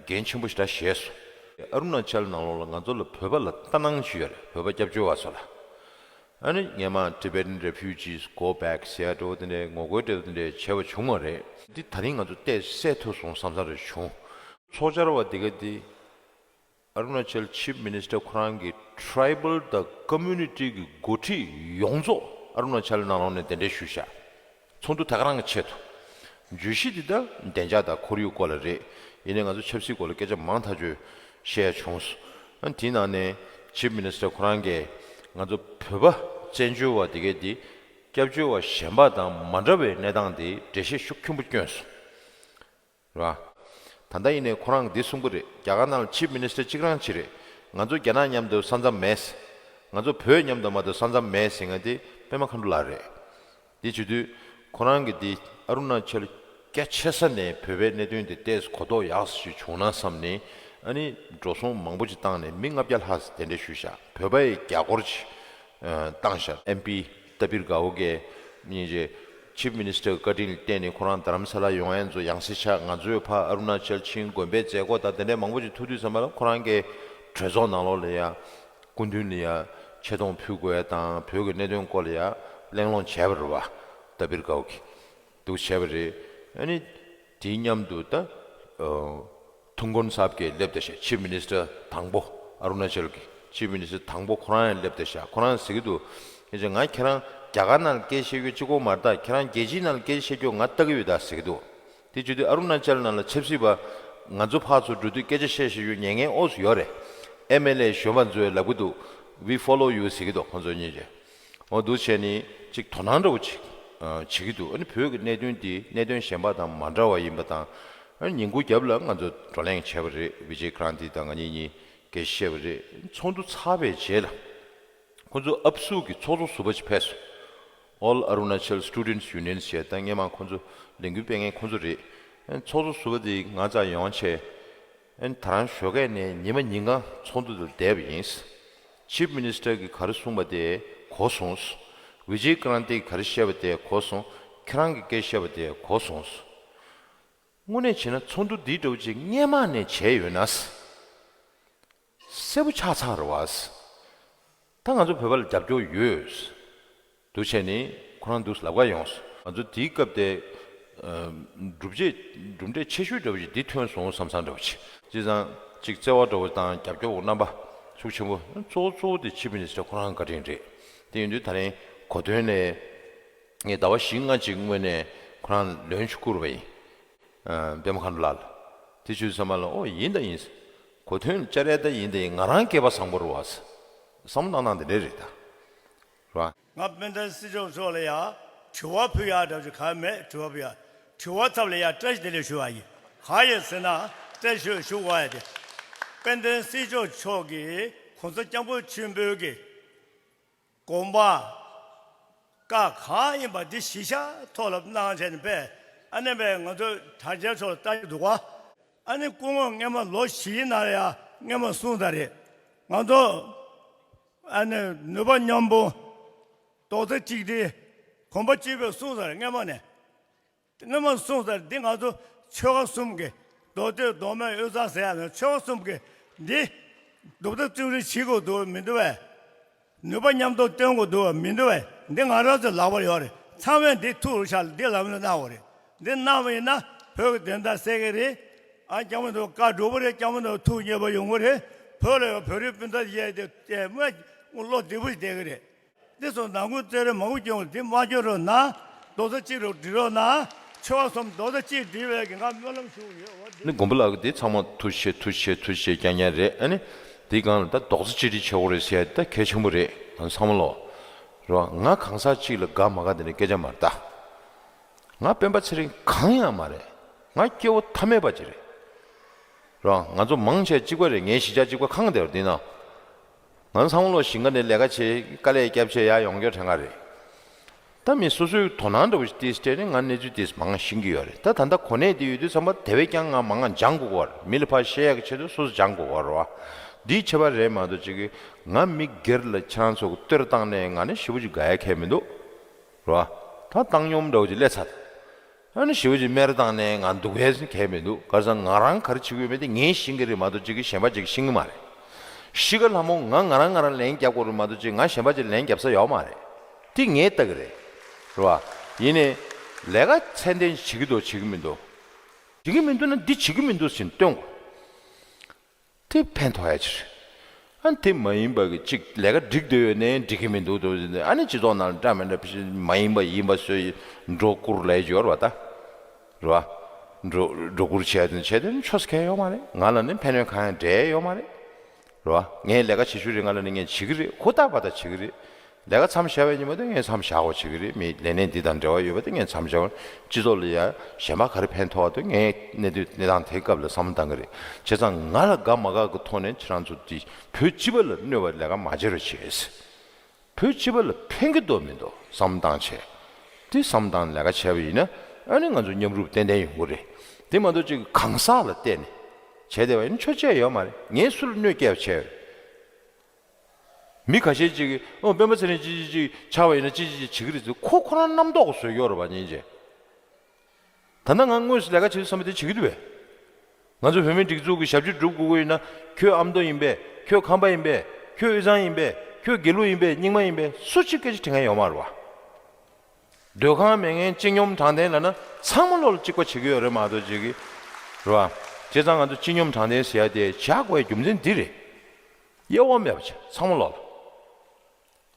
འགན་ཆེན་པོ་ཞེ་དྲག་བཞེས་སོང་། ཨ་རུ་ན་ཅལ་ནང་ལོགས་ལ་ང་ཚོ་ལ་བོད་པ་ལ་ལྟ་སྣང་ཞིག་ཡོད་རེད། བོད་པ་སྐྱབས་བཅོལ་བ་ཚོ་ལ། ཨ་ནི་སྔོན་མ་Tibetan refugees go back ཟེར་ཡ་འདྲ་བོ་དེ་འདྲའི་ངོ་རྒོལ་འདྲ་བོ་དེ་འདྲའི་བྱས་པ་བྱུང་བ་རེད། འདི་ད་རིང་ང་ཚོ་ཏོག་ཙམ་སེལ་ཐུབ་སོང་བསམ་བསམ་རེ་བྱུང་། ཚོགས་བཅར་བ་འདི་ག་འདི་ཨ་རུ་ན་ཅལ་ཆིབ་མི་ནིས་ཊར་ཁོ་རང་གི་ཊི་རའི་བལ་དང་ཀོ་མུ་ནི་ཊི་གི་འགོ་ཁྲིད་ཡོངས་རྫོགས་ ཨ་རུ་ན་ཅལ་ནང་ལོགས་ནས་གདན་འདྲེན་ཞུས་ཤག་ཚོགས་འདུ་ད་ག་རང་གི་ཆེད་དུ། བརྗོད་གཞི་འདི་ད་བདེ་འཇགས་དང་ཁོར་ཡུག་སྐོར་ལ་རེད། ཡིན་ནའི་ང་ཚོ་ཆབ་སྲིད་སྐོར་ལ་སྐད་ཆ་མང་ཐག་ཆོད་བཤད་ཡ་བྱུང་སོང་། ཨ་དེའི་ནང་ནས་ཅིབ་མི་ནི་སི་ཊར་ཁོ་རང་གིས་ང་ཚོ་བོད་པ་བཙན་བྱོལ་བ་དེ་གས་འདི་སྐྱབས་བཅོལ་བ་གཞན་པ་དང་མ་འདྲ་བའི་གནས་སྟངས་འདི་འགྲེལ་བཤད་ཤུགས་ཆེན་པོ་བསྐྱོན་སོང་། རེད་བ། ད་ལྟ་ཡིན་ནའི་ཁོ་རང་འདི་གསུང་གི་རེད། རྒྱ་གར་ནང་ལ་ཅིབ་མི་ནི་སི་ཊར་གཅིག་རང་གཅིག་རེད། ང་ཚོ་རྒྱ་ནག་མཉམ་དུ་ས་མཚམས་མེད། ང་ཚོ་བོད་མཉམ་དུ་མ་གཏོགས་ས་མཚམས་མེད་ཟེར་མཁན་དེ་པད་མ་མཁའ་འགྲོ་ལགས་རེད། འདི་བྱེད་དུས་ཁོ་རང་གིས་འདི་ཨ་རུ་ན་ཅལ་རྒྱ་ཆེ་ས་ནས་བོད་པའི་གནད་དོན་དེ་ཏོག་ཙམ་གོ་རྟོགས་ཡག་ཞིག་བྱུང་ན་བསམ་ནས། ཨ་ནི་འགྲོ་སོང་མང་པོ་ཅིག་བཏང་ནས་མི་ལྔ་བརྒྱ་ལྷག་གདན་འདྲེན་ཞུས་ཤག་བོད་པ་ཡི་རྒྱ་སྒོར་ཅིག་བཏང་ཤག་ཨེམ་པི་ཏ་པིར་གའོ་གིས་སྙིང་རྗེ། ཅིབ་མི་ནི་སི་ཊར་བཀའ་དྲིན་ལ་བརྟེན་ནས་ཁོ་རང་དྷ་རམ་ས་ལ་ཡོང་ཡས་ཚོ་ཡང་སེ་ཆགས། ང་ཚོས་ཕར་ཨ་རུ་ན་ཅལ་ཕྱིན། དགོན་པའི་མཛད་སྒོ་དང་དེ་འདྲའི་མང་པོ་ཅིག་ཐུག་དུས་ཙམ་པ་ལ་ཁོ་རང་གིས་གྲོས་ཚོགས་ནང་ལོགས་ལ་ཡ། སྐུ་མདུན་ལ་ཡ་ཆེ་མཐོང་ཕུལ་དགོས་ཡ་དང་བོད་ཀྱི་གནད་དོན་སྐོར་ལ་ཡ་གླེང་སློང་བྱས་པ་རེད་བ། ཏ་པིར་གའོ་གིས་འདུག་བྱས་པ་རེད། ཨ་ནི་དེའི་མཉམ་དུ་ད་ཐུང་གོན་སབ་ཀྱིས་སླེབས་བསྡད་ཤག་ཅིབ་མི་ནི་སི་ཊར་དང་པོ། ཨ་རུ་ན་ཅལ་གྱི་ཅིབ་མི་ནི་སི་ཊར་དང་པོ་ཁོ་རང་ཡང་སླེབས་བསྡད་ཤག་ཁོ་རང་ཟེར་གྱི་འདུག་ཁྱེད་ཅག་ང་ཁྱེད་རང་རྒྱ་གར་ནང་ལ་སྐད་བཤད་རྒྱུ་གཅིག་པོ་མ་རེད། ད་ཁྱེད་རང་རྒྱལ་སྤྱིའི་ནང་ལ་སྐད་བཤད་རྒྱུ་ང་ལྟ་གི་ཡོད་ད་ཟེར་གྱི་འདུག་དེ་བྱེད་དུས་ཨ་རུ་ན་ཅལ་ནང་ལ་ཆབ་སྲིད་པ་ང་ཚོ་ཕར་ཚུར་འགྲོ་དུས་སྐད་ཆ་བཤད་བཤད་རྒྱུ་ཉན་མཁན་ཨོ་ཙམ་ཡོད་རེད། ཨེམ་ཨེལ་ཨེ་གཞོན་པ་ཚོས་ལབ་གི་འདུག We follow you ཟེར་གྱི་འདུག་ཁོང་ཚོ་གཉིས་ཀྱིས། འོ་འདུག་བྱས་ནས་ཅིག་དོ་སྣང་འདྲ་བོ་ཅིག་ཨ་བྱེད་ཀྱི་འདུག་ཨ་ནི་བོད་ཀྱི་གནད་དོན་འདི་གནད་དོན་གཞན་པ་དང་མ་འདྲ་བ་ཡིན་པ་དང་། ཨ་ནི་ཉིན་གུང་རྒྱབ་ལ་ང་ཚོ་བགྲོ་གླེང་བྱས་པ་རེད། བི་ཇེ་ཀྲན་ཏི་དང་ང་གཉིས་གཉིས་སྐད་ཆ་བཤད་པ་རེད། ཚོགས་འདུ་ཚར་བའི་རྗེས་ལ་ཁོ་ཚོ་ཨབ་སུ་གི་ཚོགས་གཙོ་ཟུར་པ་ཅིག་ཕེབས་སོང་། All Arunachal Students Union ཞེས་ད་སྔས་མ་ཁོ་ཚོ་ལས་འགུལ་སྤེལ་མཁན་ཁོ་ཚོ་རེད། ཨ་ནི་ཚོགས་གཙོ་ཟུར་པ་དེ་ང་རྩར་ཡོང་བྱས། ཨ་ནི་ད་རང་ཞོགས་ཀས་ནས་ཉི་མ་ཉིན་གང་ཚོགས་འདུ་དེར་བསྡད་པ་ཡིན། ཅིབ་མི་ནི་སི་ཊར་གྱིས་ག་རེ་གསུངས་པ་དེ་གོ་སོང་། བི་ཇེ་ཀྲན་ཏི་གིས་ག་རེ་བཤད་པ་དེ་གོ་སོང་། ཁྱེད་རང་གིས་སྐད་བཤད་པ་དེ་གོ་སོང་། དངོས་གནས་བྱས་ན་ཚོགས་འདུ་འདི་འདྲ་བོ་ཅིག་སྔས་མ་ནས་བྱས་ཡོད་ན། གསལ་པོ་ཆགས་ཚར་རེད་བ། ད་ང་ཚོ་བོད་པ་ལ་རྒྱབ་སྐྱོར་ཡོད། འདུག་བྱས་ནས་ཁོ་རང་འདུག་ལབ་ག་ཡོང་སོང་། ང་ཚོ་དེའི་སྐབས་དེ་ཨ་གྲུབ་ཆ་གྲུབ་འབྲས་ཆེ་ཤོས་འདྲ་བོ་ཞིག་འདི་ཐོན་སོང་བསམ་བསམ་འདྲ་བོ་ཅིག་བྱས་ཙང་ཅིག་བརྩེ་བ་འདྲ་བོ་དང་རྒྱབ་སྐྱོར་གྱི་རྣམ་པ་ཤུགས་ཆེན་པོ། གཙོ་བོ་གཙོ་བོ་དེ་ཅིབ་མི་ནི་སི་ཊར་ཁོ་རང་བཀའ་དྲིན་རེད། དེ་ཡིན་དུས་ད་རིང་གོ་ཐོས་ནས་ངས་ཟླ་བ་བཞི་ལྔ་ཅིག་སྔོན་ནས་ཁོ་རང་ལ་ལན་ཞིག་བསྐུར་བ་ཡིན། ཨ་པད་མ་མཁའ་འགྲོ་ལགས་ལ། དེ་བྱས་ཙང་མ་ལ་ཨོ་ཡིན་ད་ཡིན། གོ་ཐོས་བཅར་ཡ་ད་ཡིན་ད་ཡིན། ང་རང་སྐལ་པ་བཟང་པོ་རེད་བ། བསམ་བློ་བཏང་སྟངས་དེ་འདྲ་རེད་ད། རེད་བ། ང་དཔལ་ལྡན་སྲིད་སྐྱོང་མཆོག་ལ་ཡ་དྲི་བ་ཕུལ་ཡག་འདྲ་བོ་ཅིག་གང་ཡང་མེད། དྲི་བ་ཕུལ་ཡག་དྲི་བ་ཚབ་ལ་ཡ་བཀྲ་ཤིས་བདེ་ལེགས་ཞུ་བ་ཡིན། གང་ཡིན་ཟེར་ན་བཀྲ་ཤིས་ཞུ་བ་ཡ་དེ། དཔལ་ལྡན་སྲིད་སྐྱོང་མཆོག་གིས་གོང་ས་སྐྱབས་མགོན་ཆེན་པོའི་གི་དགོངས་པ་བཀའ་གང་ཡིན་པ་འདི་གཞི་བཞག་ཐོག་ལ་གནང་བྱས་ནས་པས། ཨ་ནི་པས་ང་ཚོ་དྲ་རྒྱའི་ཕྱོགས་ལ་ལྟ་རྒྱུ་འདུག་བ། ཨ་ནི་སྐུ་ངོ་སྔས་མ་ལོ་བཞིའི་ནང་ལ་ཡ་སྔས་མ་གསུངས་ཚར་རེད། ང་ཚོ་ཨ་ནི་ནུས་པ་མཉམ་སྤུངས། རྡོག་རྩ་གཅིག་སྒྲིལ། གོམ་པ་གཅིག་སྦས་གསུངས་ཚར་རེད་སྔས་མ་ནས། སྔོན་མ་གསུངས་ཚར། འདི་ང་ཚོ་ཆོལ་ཁ་གསུམ་གྱི་མདོ་སྟོད་མདོ་སྨད་དབུས་གཙང་ཟེར་ཡ་མེད། ཆོལ་ཁ་གསུམ་གྱི་འདི་རྡོག་རྩ་གཅིག་སྒྲིལ་བྱེད་དགོས་འདུག་མི་འདུག་བས། ནུས་པ་མཉམ་དུ་བཏོན་དགོས་འདུག་མི་འདུག་བས། འདི་ང་རང་ཚོའི་ལག་པར་ཡོད་རེད། ཚང་མས་འདི་ཐུགས་རུ་ཤར་འདི་ལམ་ལ་གནང་དགོས་རེད། འདི་གནང་བ་ཡིན་ན་བོད་ཀྱི་བདེན་མཐའ་གསལ་གྱི་རེད། ཨ་སྐྱབས་མགོན་དུ་བཀའ་སྒྲུབ་པ་རེད། སྐྱབས་མགོན་དུ་ཐུགས་མཉེས་པ་ཡོང་གི་རེད། བོད་ལ་ཡང་བོད་རིགས་སྤུན་ཟླ་ཡས་དེ་བལྟས་མ་བློ་བདེ་པོ་ཞིག་བསྡད་ཀྱི་རེད། འདི་ཚོ་ནང་ཁུལ་རྩོད་རེས་མང་པོ་སྐྱོན་འདི་མ་སྐྱོན་རོགས་གནང་། རྡོག་རྩ་གཅིག་རུ་སྒྲིལ་རོགས་གནང་། ཆོལ་ཁ་གསུམ་རྡོག་རྩ་གཅིག་སྒྲིལ་བའི་གི་ང་སྨོན་ལམ་ཞུ་གི་ཡོད། འོ་འདི་ནི་དགོན་པ་ལགས་འདི་ཚང་མ་ཐུགས་རྗེ་ཆེ་ཐུགས་རྗེ་ཆེ་ཐུགས་རྗེ་ཆེ་རྐྱང་རྐྱང་རེད། ཨ་ནི་འདི་སྒང་ལ་ད་རྡོག་རྩ་གཅིག་སྒྲིལ་བྱེད་དགོས་རེད་ཟེར་ཡ་འདི་ད་གལ་ཆེན་པོ་རེད། ང་ཚང་མ་ལོ་རེད་བ། ང་གང་ཟག་གཅིག་ལ་དགའ་མ་དགའ་དེ་ནི་སྐད་ཆ་མ་རེད་ད། ང་སྤེན་པ་ཚེ་རིང་གང་ཡང་མ་རེད། ང་སྐྱེ་བོ་ཐ་མལ་པ་ཅིག་རེད། རོ། ང་ཚོ་མང་ཆེ་གཅིག་པ་རེད། ངའི་གཞིས་ཆགས་གཅིག་པ་ཁང་དེ་བར་འདི་ན། ང་ཚང་མ་ལོ་ཞིང་ཁ་ནས་ལས་ཀ་བྱེད། དཀའ་ལས་རྒྱབ་བྱེད་ཡར་ཡོང་རྒྱུ་དྲན་ག་རེད། ད་མི་སོ་སོའི་དོ་སྣང་འདྲ་བོ་ཞིག་ཏིས་སྤྲད་ནས་ང་གནས་ཚུལ་ཏིས་མང་ཤེས་ཀྱི་ཡོད་རེད། ད་ད་ལྟ་གོ་གནས་དེ་ཡོད་དུས་ཙམ་པ་དེ་བས་ཀྱང་ང་མང་ང་སྦྱང་དགོས་པ་རེད། མི་ལ་ཕར་བཤད་ཡག་གི་ཆེད་དུ་སོ་སོ་སྦྱང་དགོས་པ་རེད་བ། འདིའི་ཁྱད་པར་རེད་མ་གཏོགས་ཅིག་གི་ང་མི་སྒེར་ལ་ཁྱེད་རང་ཚོ་གི་གཏོར་བཏང་ནས་ང་ནི་ཞེ་པོ་ཅིག་དགའ་ཡ་གང་ཡང་མི་འདུག་རེད་བ། ད་བཏང་སྙོམས་འདྲ་བོ་ཅིག་སླེབས་ཚར། ཨ་ནི་ཞེ་པོ་ཅིག་སྨད་ར་བཏང་ནས་ང་འདུག་ཡས་གང་ཡང་མི་འདུག་ག་རེ་ཟེར་ན་ང་རང་ག་རེ་བྱེད་ཀྱི་ཡོད་མེད་དེ་ངས་ཤེས་ཀྱི་རེད་མ་གཏོགས་ཅིག་གི་གཞན་པ་ཅིག་ཤེས་ཀྱི་མ་རེད། གཤིས་ཀ་ལྷ་མོ་ང་ང་རང་ང་རང་ལན་རྒྱབ་དགོས་རེད་མ་གཏོགས་ཅིག་ང་གཞན་པ་ཅིག་ལན་རྒྱབ་ས་ཡོད་མ་རེད། དེ་ངས་ལྟ་གི་རེད། རེད་བ། ཡིན་ནའི་ལས་ཀ་ཚད་ལྡན་བྱེད་ཀྱི་འདུག་བྱེད་ཀྱི་མི་འདུག་བྱེད་ཀྱི་མི་འདུག་ན་འདི་བྱེད་ཀྱི་མི་འདུག་ཟེར་ནས་སྟོན་དགོས། དེ་ཕན་ཐོགས་ཡ་ཅིག་ ཨ་དེ་མ་ཡིན་པ་གི་གཅིག་ལས་ཀ་འགྲིག་འདོད་ཡོད་ནའི་འགྲིག་གི་མི་འདུག་འདུག་ཨ་ནི་སྤྱི་ཚོགས་ནང་འདྲ་མི་འདྲ་མ་ཡིན་པ་ཡིན་པ་བཟོས་འགྲོ་བསྐུར་ལས་ཡོད་རེད་པ་ད། རེད་བ། འགྲོ་འགྲོ་བསྐུར་བྱས་དོན་བྱས་དོན་ཆོས་ཁས་ཡོད་མ་རེད། ང་ལ་ནི་ཕན་ཡོན་གང་ཡང་འབྲས་ཡོད་མ་རེད། རེད་བ། ངས་ལས་ཀ་བྱེད་ཤུགས་རེད། ང་ལ་ནི་ངས་བྱེད་ཀྱི་རེད། ཧུར་ཐག་པ་ད་བྱེད་ཀྱི་རེད། ལས་ཀ་མཚམས་བཞག་པའི་ཉིན་མོ་དེ་ངས་མཚམས་བཞག་དགོས་བྱེད་ཀྱི་རེད། མི་ལས་གནས་འདི་དང་འབྲེལ་བ་ཡོད་པ་དེ་ངས་མཚམས་བཞག་དགོས། སྤྱི་ཚོགས་ལ་ཡང་གཞན་པ་ག་རེ་ཕན་ཐོགས་པ་དེ་ངས་གནས་དུས་གནས་སྟངས་དེའི་སྐབས་ལ་བསམ་བློ་བཏང་གི་རེད། བྱས་ཙང་ང་ལ་དགའ་མ་དགའ་གི་ཐོག་ནས་ཁྱེད་རང་ཚོ་དེ་བོད་སྤྱི་པ་ལ་གནོད་པ་ལས་ཀ་མ་བྱེད་རོགས་བྱེད། བོད་སྤྱི་པ་ལ་ཕན་གྱི་འདུག་མི་འདུག་བསམ་བློ་བཏང་བྱས། དེ་བསམ་བློ་བཏང་ལས་ཀ་བྱས་པ་ཡིན་ན་ཨ་ནི་ང་ཚོ་མཉམ་རུབ་ཏན་ཏན་ཡོང་གི་རེད། དེ་མ་གཏོགས་ཅིག་གང་ཟག་ལ་བལྟས་ནས་བྱས་བསྡད་པ་ཡིན་ན་ཆོ་ཅེས་ཡོད་མ་རེད། ངས་སུ་ལ་གནོད་སྐྱེལ་བ་བྱས་ཡོད་རེད། མི་ཁ་ཤས་ཅིག་གིས་ཨོ་སྤེན་པ་ཚེ་རིང་ཅི་ཅི་ཅི་ཆགས་པ་ཡིན་ན་ཅི་ཅི་ཅི་བྱེད་ཀྱི་རེད་ཟེར། ཁོ་ཁོ་རང་རྣམ་རྟོག་བཟོས་ཡོད་རེད་པ་སྙིང་རྗེ། ད་ལྟ་ང་དངོས་སུ་ལས་ཀ་བྱེད་དུས་བསམ་པ་དེ་བྱེད་ཀྱི་འདུག་པས། ང་ཚོ་བོད་མིའི་སྒྲིག་འཛུགས་ཀྱི་ཞབས་ཕྱི་སྒྲུབ་དགོས་ཀྱི་ཡིན་ན་ཁྱོད་ཨ་མདོ་ཡིན་པས། ཁྱོད་ཁམས་པ་ཡིན་པས། ཁྱོད་དབུས་གཙང་ཡིན་པས། ཁྱོད་དགེ་ལུགས་ཡིན་པས། རྙིང་མ་ཡིན་པས། སུ་གཅིག་སྐད་ཆ་དྲི་མཁན་ཡོད་མ་རེད་པ། སྡོད་ཁང་མེད་མཁན་སྤྱི་སྙོམས་དྲང་བདེན་ལབ་ན་ཚང་མ་བློ་ལ་གཅིག་པ་བྱེད་ཀྱི་ཡོད་རེད་མ་གཏོགས་ཅིག་གི་རེད་པ། བྱས་ཙང་ང་ཚོ་སྤྱི་སྙོམས་དྲང་བདེན་ཟེར་ཡ་དེ་བཞག་དགོས་ཡ་རྒྱུ་མཚན་འདི་རེད། དབྱེ་བ་མེད་པ་བྱས་ཚང་མ་བློ་ལ།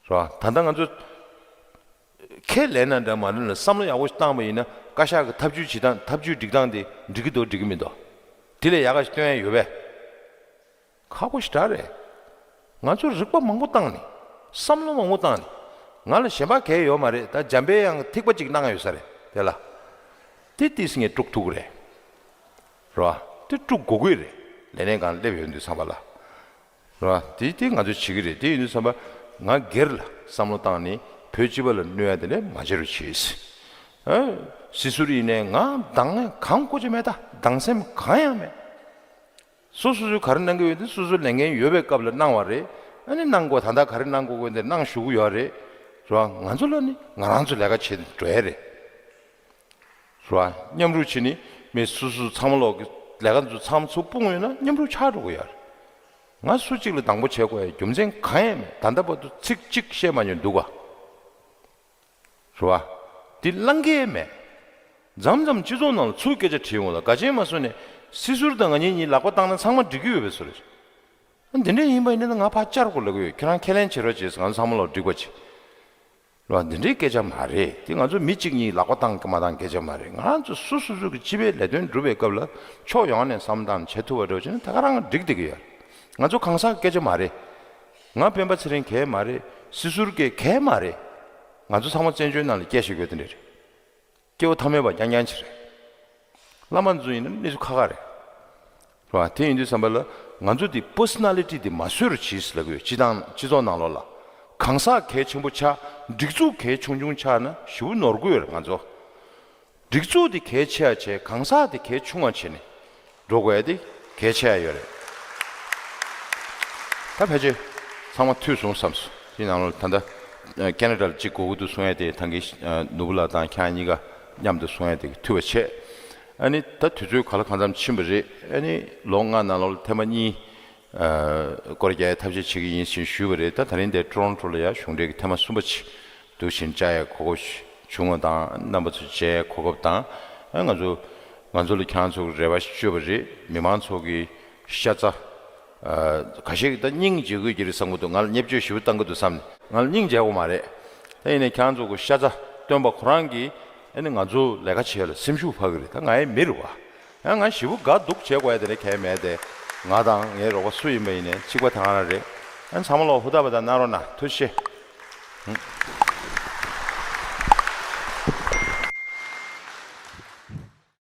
རེད་པ། ད་ལྟ་ང་ཚོ་ཁས་ལེན་ན་འདྲ་མ་ལེན་ན་བསམ་བློ་ཡག་པོ་ཞིག་བཏང་པ་ཡིན་ན་བཀའ་ཤག་གི་ཐབས་ཇུས་བྱེད་སྟངས་ཐབས་ཇུས་སྒྲིག་སྟངས་དེ་འགྲིག་གི་འདུག་འགྲིག་གི་མི་འདུག་དེ་ལས་ཡག་ག་ཞིག་སྟོན་ཡ་ཡོད་པས། ཁག་པོ་ཞེ་དྲག་རེད། ང་ཚོ་རིག་པ་མང་པོ་བཏང་ནས་བསམ་བློ་མང་པོ་བཏང་ནས་ང་ལ་གཞན་པ་གལ་ཡོད་མ་རེད། ད་འཇམ་པའི་དབྱངས་ཐིགས་པ་གཅིག་གནང་ཡོད་ས་རེད་དེ་ལ། དེ་ཏིས་ངས་དཀྲུག་ཐུབ་ཀྱི་རེད། རེད་པ། དེ་དཀྲུག་དགོས་ཀྱི་རེད། ལས་གནས་སྒང་སླེབས་ཡོང་དུས་ཙམ་པ་ལ། རེད་པ། དེ་དེ་ང་ཚོས་བྱེད་ཀྱི་རེད། དེ་ཡིན་དུས་ཙམ་པ་ང་སྒེར་ལ་བསམ་བློ་བཏང་ནས་བོད་སྤྱི་པ་ལ་གནོད་ཡ་དེ་འདྲ་མ་བྱེད་རོགས་བྱེད། ཨ། སྲིད་ཟུར་ཡིན་ནའི་ང་སྡང་ཡ་གང་དགོས་ཀྱི་མེད། ད་སྡང་སེམས་གང་ཡང་མེད། སོ་སོ་སོས་ག་རེ་གནང་གི་ཡོད་དེ་སོ་སོའི་ལས་འགན་ཡོད་པའི་སྐབས་ལ་གནང་བ་རེད། ཨ་ནི་གནང་དགོས་ད་ལྟ་ག་རེ་གནང་དགོས་དགོས་དེ་གནང་བཞུགས་ཀྱི་ཡོད་རེད། རེད་པ། ང་ཚོ་ལ་ནི་ང་རང་ཚོ་ལས་ཀ་བྱེད་འགྲོ་ཡ་རེད། རེད་པ། མཉམ་རུབ་བྱས་ནས་མི་སོ་སོ་ཚང་མ་ལོག་གི་ལས་ཀ་ཚོ་ཚང་མ་ཚུར་སྤུངས་ཡོད་ན་མཉམ་རུབ་ཆགས་འགྲོ་གི་ཡོད་རེད། ང་སུ་གཅིག་ལ་སྡང་པོ་བྱེད་དགོས་ཡ་རྒྱུ་མཚན་གང་ཡང་མེད། ད་ལྟ་བར་དུ་ཚིག་གཅིག་བཤད་མ་མྱོང་འདུག་ག་རེད་པ། འདི་བླང་གི་མེད། མཚམས་མཚམས་སྤྱི་ཚོགས་ནང་ལ་ཚུར་སྐད་ཆ་དྲིས་འོང་ལ་དགའ་ཆེན་མ་སོང་ནས་སྲིད་ཟུར་དང་ང་གཉིས་གཉིས་ལག་པ་བཏང་ན་ཚང་མ་འགྲིག་གི་ཡོད་པའི་བཟོ་རེད། འདི་འདྲ་ཡིན་པ་ཡིན་ན་ང་ཕར་བཅར་དགོས་ལབ་ཀྱི་ཡོད། ཁྱེད་རང་ཁས་ལེན་བྱེད་རོགས་བྱེད། ང་ཚོ་ཚང་མ་ལོག་འགྲིག་པ་བྱེད། རེད་པ། འདི་འདྲའི་སྐད་ཆ་མ་རེད། དེ་ང་ཚོ་མི་གཅིག་གཉིས་ལག་པ་བཏང་གི་མ་བཏང་སྐད་ཆ་མ་རེད། ང་རང་ཚོ་སོ་སོ་སོ་གི་སྤྱི་པའི་ལས་དོན་སྒྲུབ་པའི་སྐབས་ལ་ཕྱོགས་ཡོངས་ནས་བསམ་བཏང་བྱེད་ཐུབ་པ་འདྲ་བོ་བྱས་ན་ད་ག་རང་འགྲིག་བསྡད་ཀྱི་ཡོད། ང་ཚོ་གང་ཟག་སྐད་ཆ་མ་རེད། ང་སྤེན་པ་ཚེ་རིང་གལ་མ་རེད། སྲིད་ཟུར་གྱི་གལ་མ་རེད། ང་ཚོ་ཚང་མ་བཙན་བྱོལ་ནང་ལ་སྐྱེས་ཤིག་ཡོད་དེ་འདྲ་རེད། སྐྱེ་བོ་ཐ་མལ་པ་རྐྱང་རྐྱང་ཅིག་རེད། བླ་མ་ཚོ་ཡིན་ན་གནས་ཚུལ་ཁག་ཁག་རེད། རེད་པ། དེ་ཡིན་དུས་ཙམ་པ་ལ་ང་ཚོ་འདི་པར་སོ་ན་ལི་ཊི་འདི་མ་བཟོས་རོགས་གྱིས་ལབ་ཀྱི་ཡོད། སྤྱི་བཏང་སྤྱི་ཚོགས་ནང་ལོགས་ལ་གང་ཟག་གལ་ཆེན་པོ་ཆགས། སྒྲིག་འཛུགས་གལ་ཆུང་ཆུང་ཆགས་ན་ཞེ་པོ་ནོར་གྱི་ཡོད་རེད། ང་ཚོ་སྒྲིག་འཛུགས་འདི་གལ་ཆེ་བ་བྱས་གང་ཟག་འདི་གལ་ཆུང་བ་བྱས་ནས་འགྲོ་དགོས་ཡ་འདི་གལ་ཆེ་བ་ཡོད་རེད། ད་ཕལ་ཆེར་ཚང་མ་འཐུས་སོང་བསམ་སོང་། དེ་ནང་ལོགས་ད་ལྟ་ཨ་ཁེ་ན་ཌ་ལ་གཅིག་དགོས་ཀྱི་འདུག་གསུང་ཡ་དེ་ད་གིན་ཨ་ནོར་བུ་ལགས་དང་ཁྱེད་རང་གཉིས་ཀ་མཉམ་དུ་གསུང་ཡ་དེ་འཐུས་པ་བྱས། ཨ་ནི་ད་དུས་ཚོད་ག་ལ་གང་འཚམ་ཕྱིན་པ་རེད། ཨ་ནི་ལོ་ལྔ་ནང་ལོགས་ལ་ཐེངས་མ་གཉིས་ཨ་སྐོར་རྒྱག་ཡ་ཐབས་ཤེས་བྱེད་ཀྱི་ཡིན་ཞེས་ཞུས་པ་རེད། ད་ད་རིང་འདིར་ཊོ་རོན་ཊོ་ལ་ཡ་གཞུང་འབྲེལ་གྱི་ཐེངས་མ་གསུམ་པ་ཅིག་འདུག་བཞིན་བཅར་ཡའི་གོ་སྐབས་བྱུང་བ་དང་། རྣམ་པ་ཚོ་མཇལ་ཡའི་གོ་སྐབས་དང་། ཨ་ང་ཚོ་ང་ཚོ་ལ་ཁྱེད་རང་ཚོ་གི་རེ་བ་ཞིག་བཅོལ་བ་རེད། མི་མང་ཚོ་གི་ཤ་ཚ། ཨ་ཁ་ཤས་ཀྱིས་ད་སྙིང་རྗེ་དགོས་ཀྱི་རེད་བསམ་གྱི་འདུག་ང་ལ་བརྙས་བཅོས་ཞེ་པོ་བཏང་གི་འདུག་བསམ་ནས། ང་ལ་སྙིང་རྗེ་དགོས་མ་རེད། ད་ཡིན་ནའི་ཁྱེད་རང་ཚོ་གི་ཤ་ཚ་སྟོན་པ་ཁོ་རང་གིས་ཨ་ནི་ང་ཚོ་ལས་ཀ་བྱེད་ཡ་ལ་སེམས་ཤུགས་འཕར་གི་རེད། ད་ང་ཡི་མི་རེད་བ། ཡང་ང་ཞེ་པོ་དགའ་སྡུག་བྱེད་དགོས་ཡ་དེ་འདྲ་གང་ཡང་མེད་དེ། ང་དང་ངའི་རོགས་པ་སུ་ཡིན་པ་ཡིན་ནའི་གཅིག་པ་དེ་ག་རང་རེད། ཨ་ནི་ཚང་མ་ལོག་ཧུར་ཐག་པ་དང་གནང་རོགས་གནང་། ཐུགས་རྗེ་ཆེ།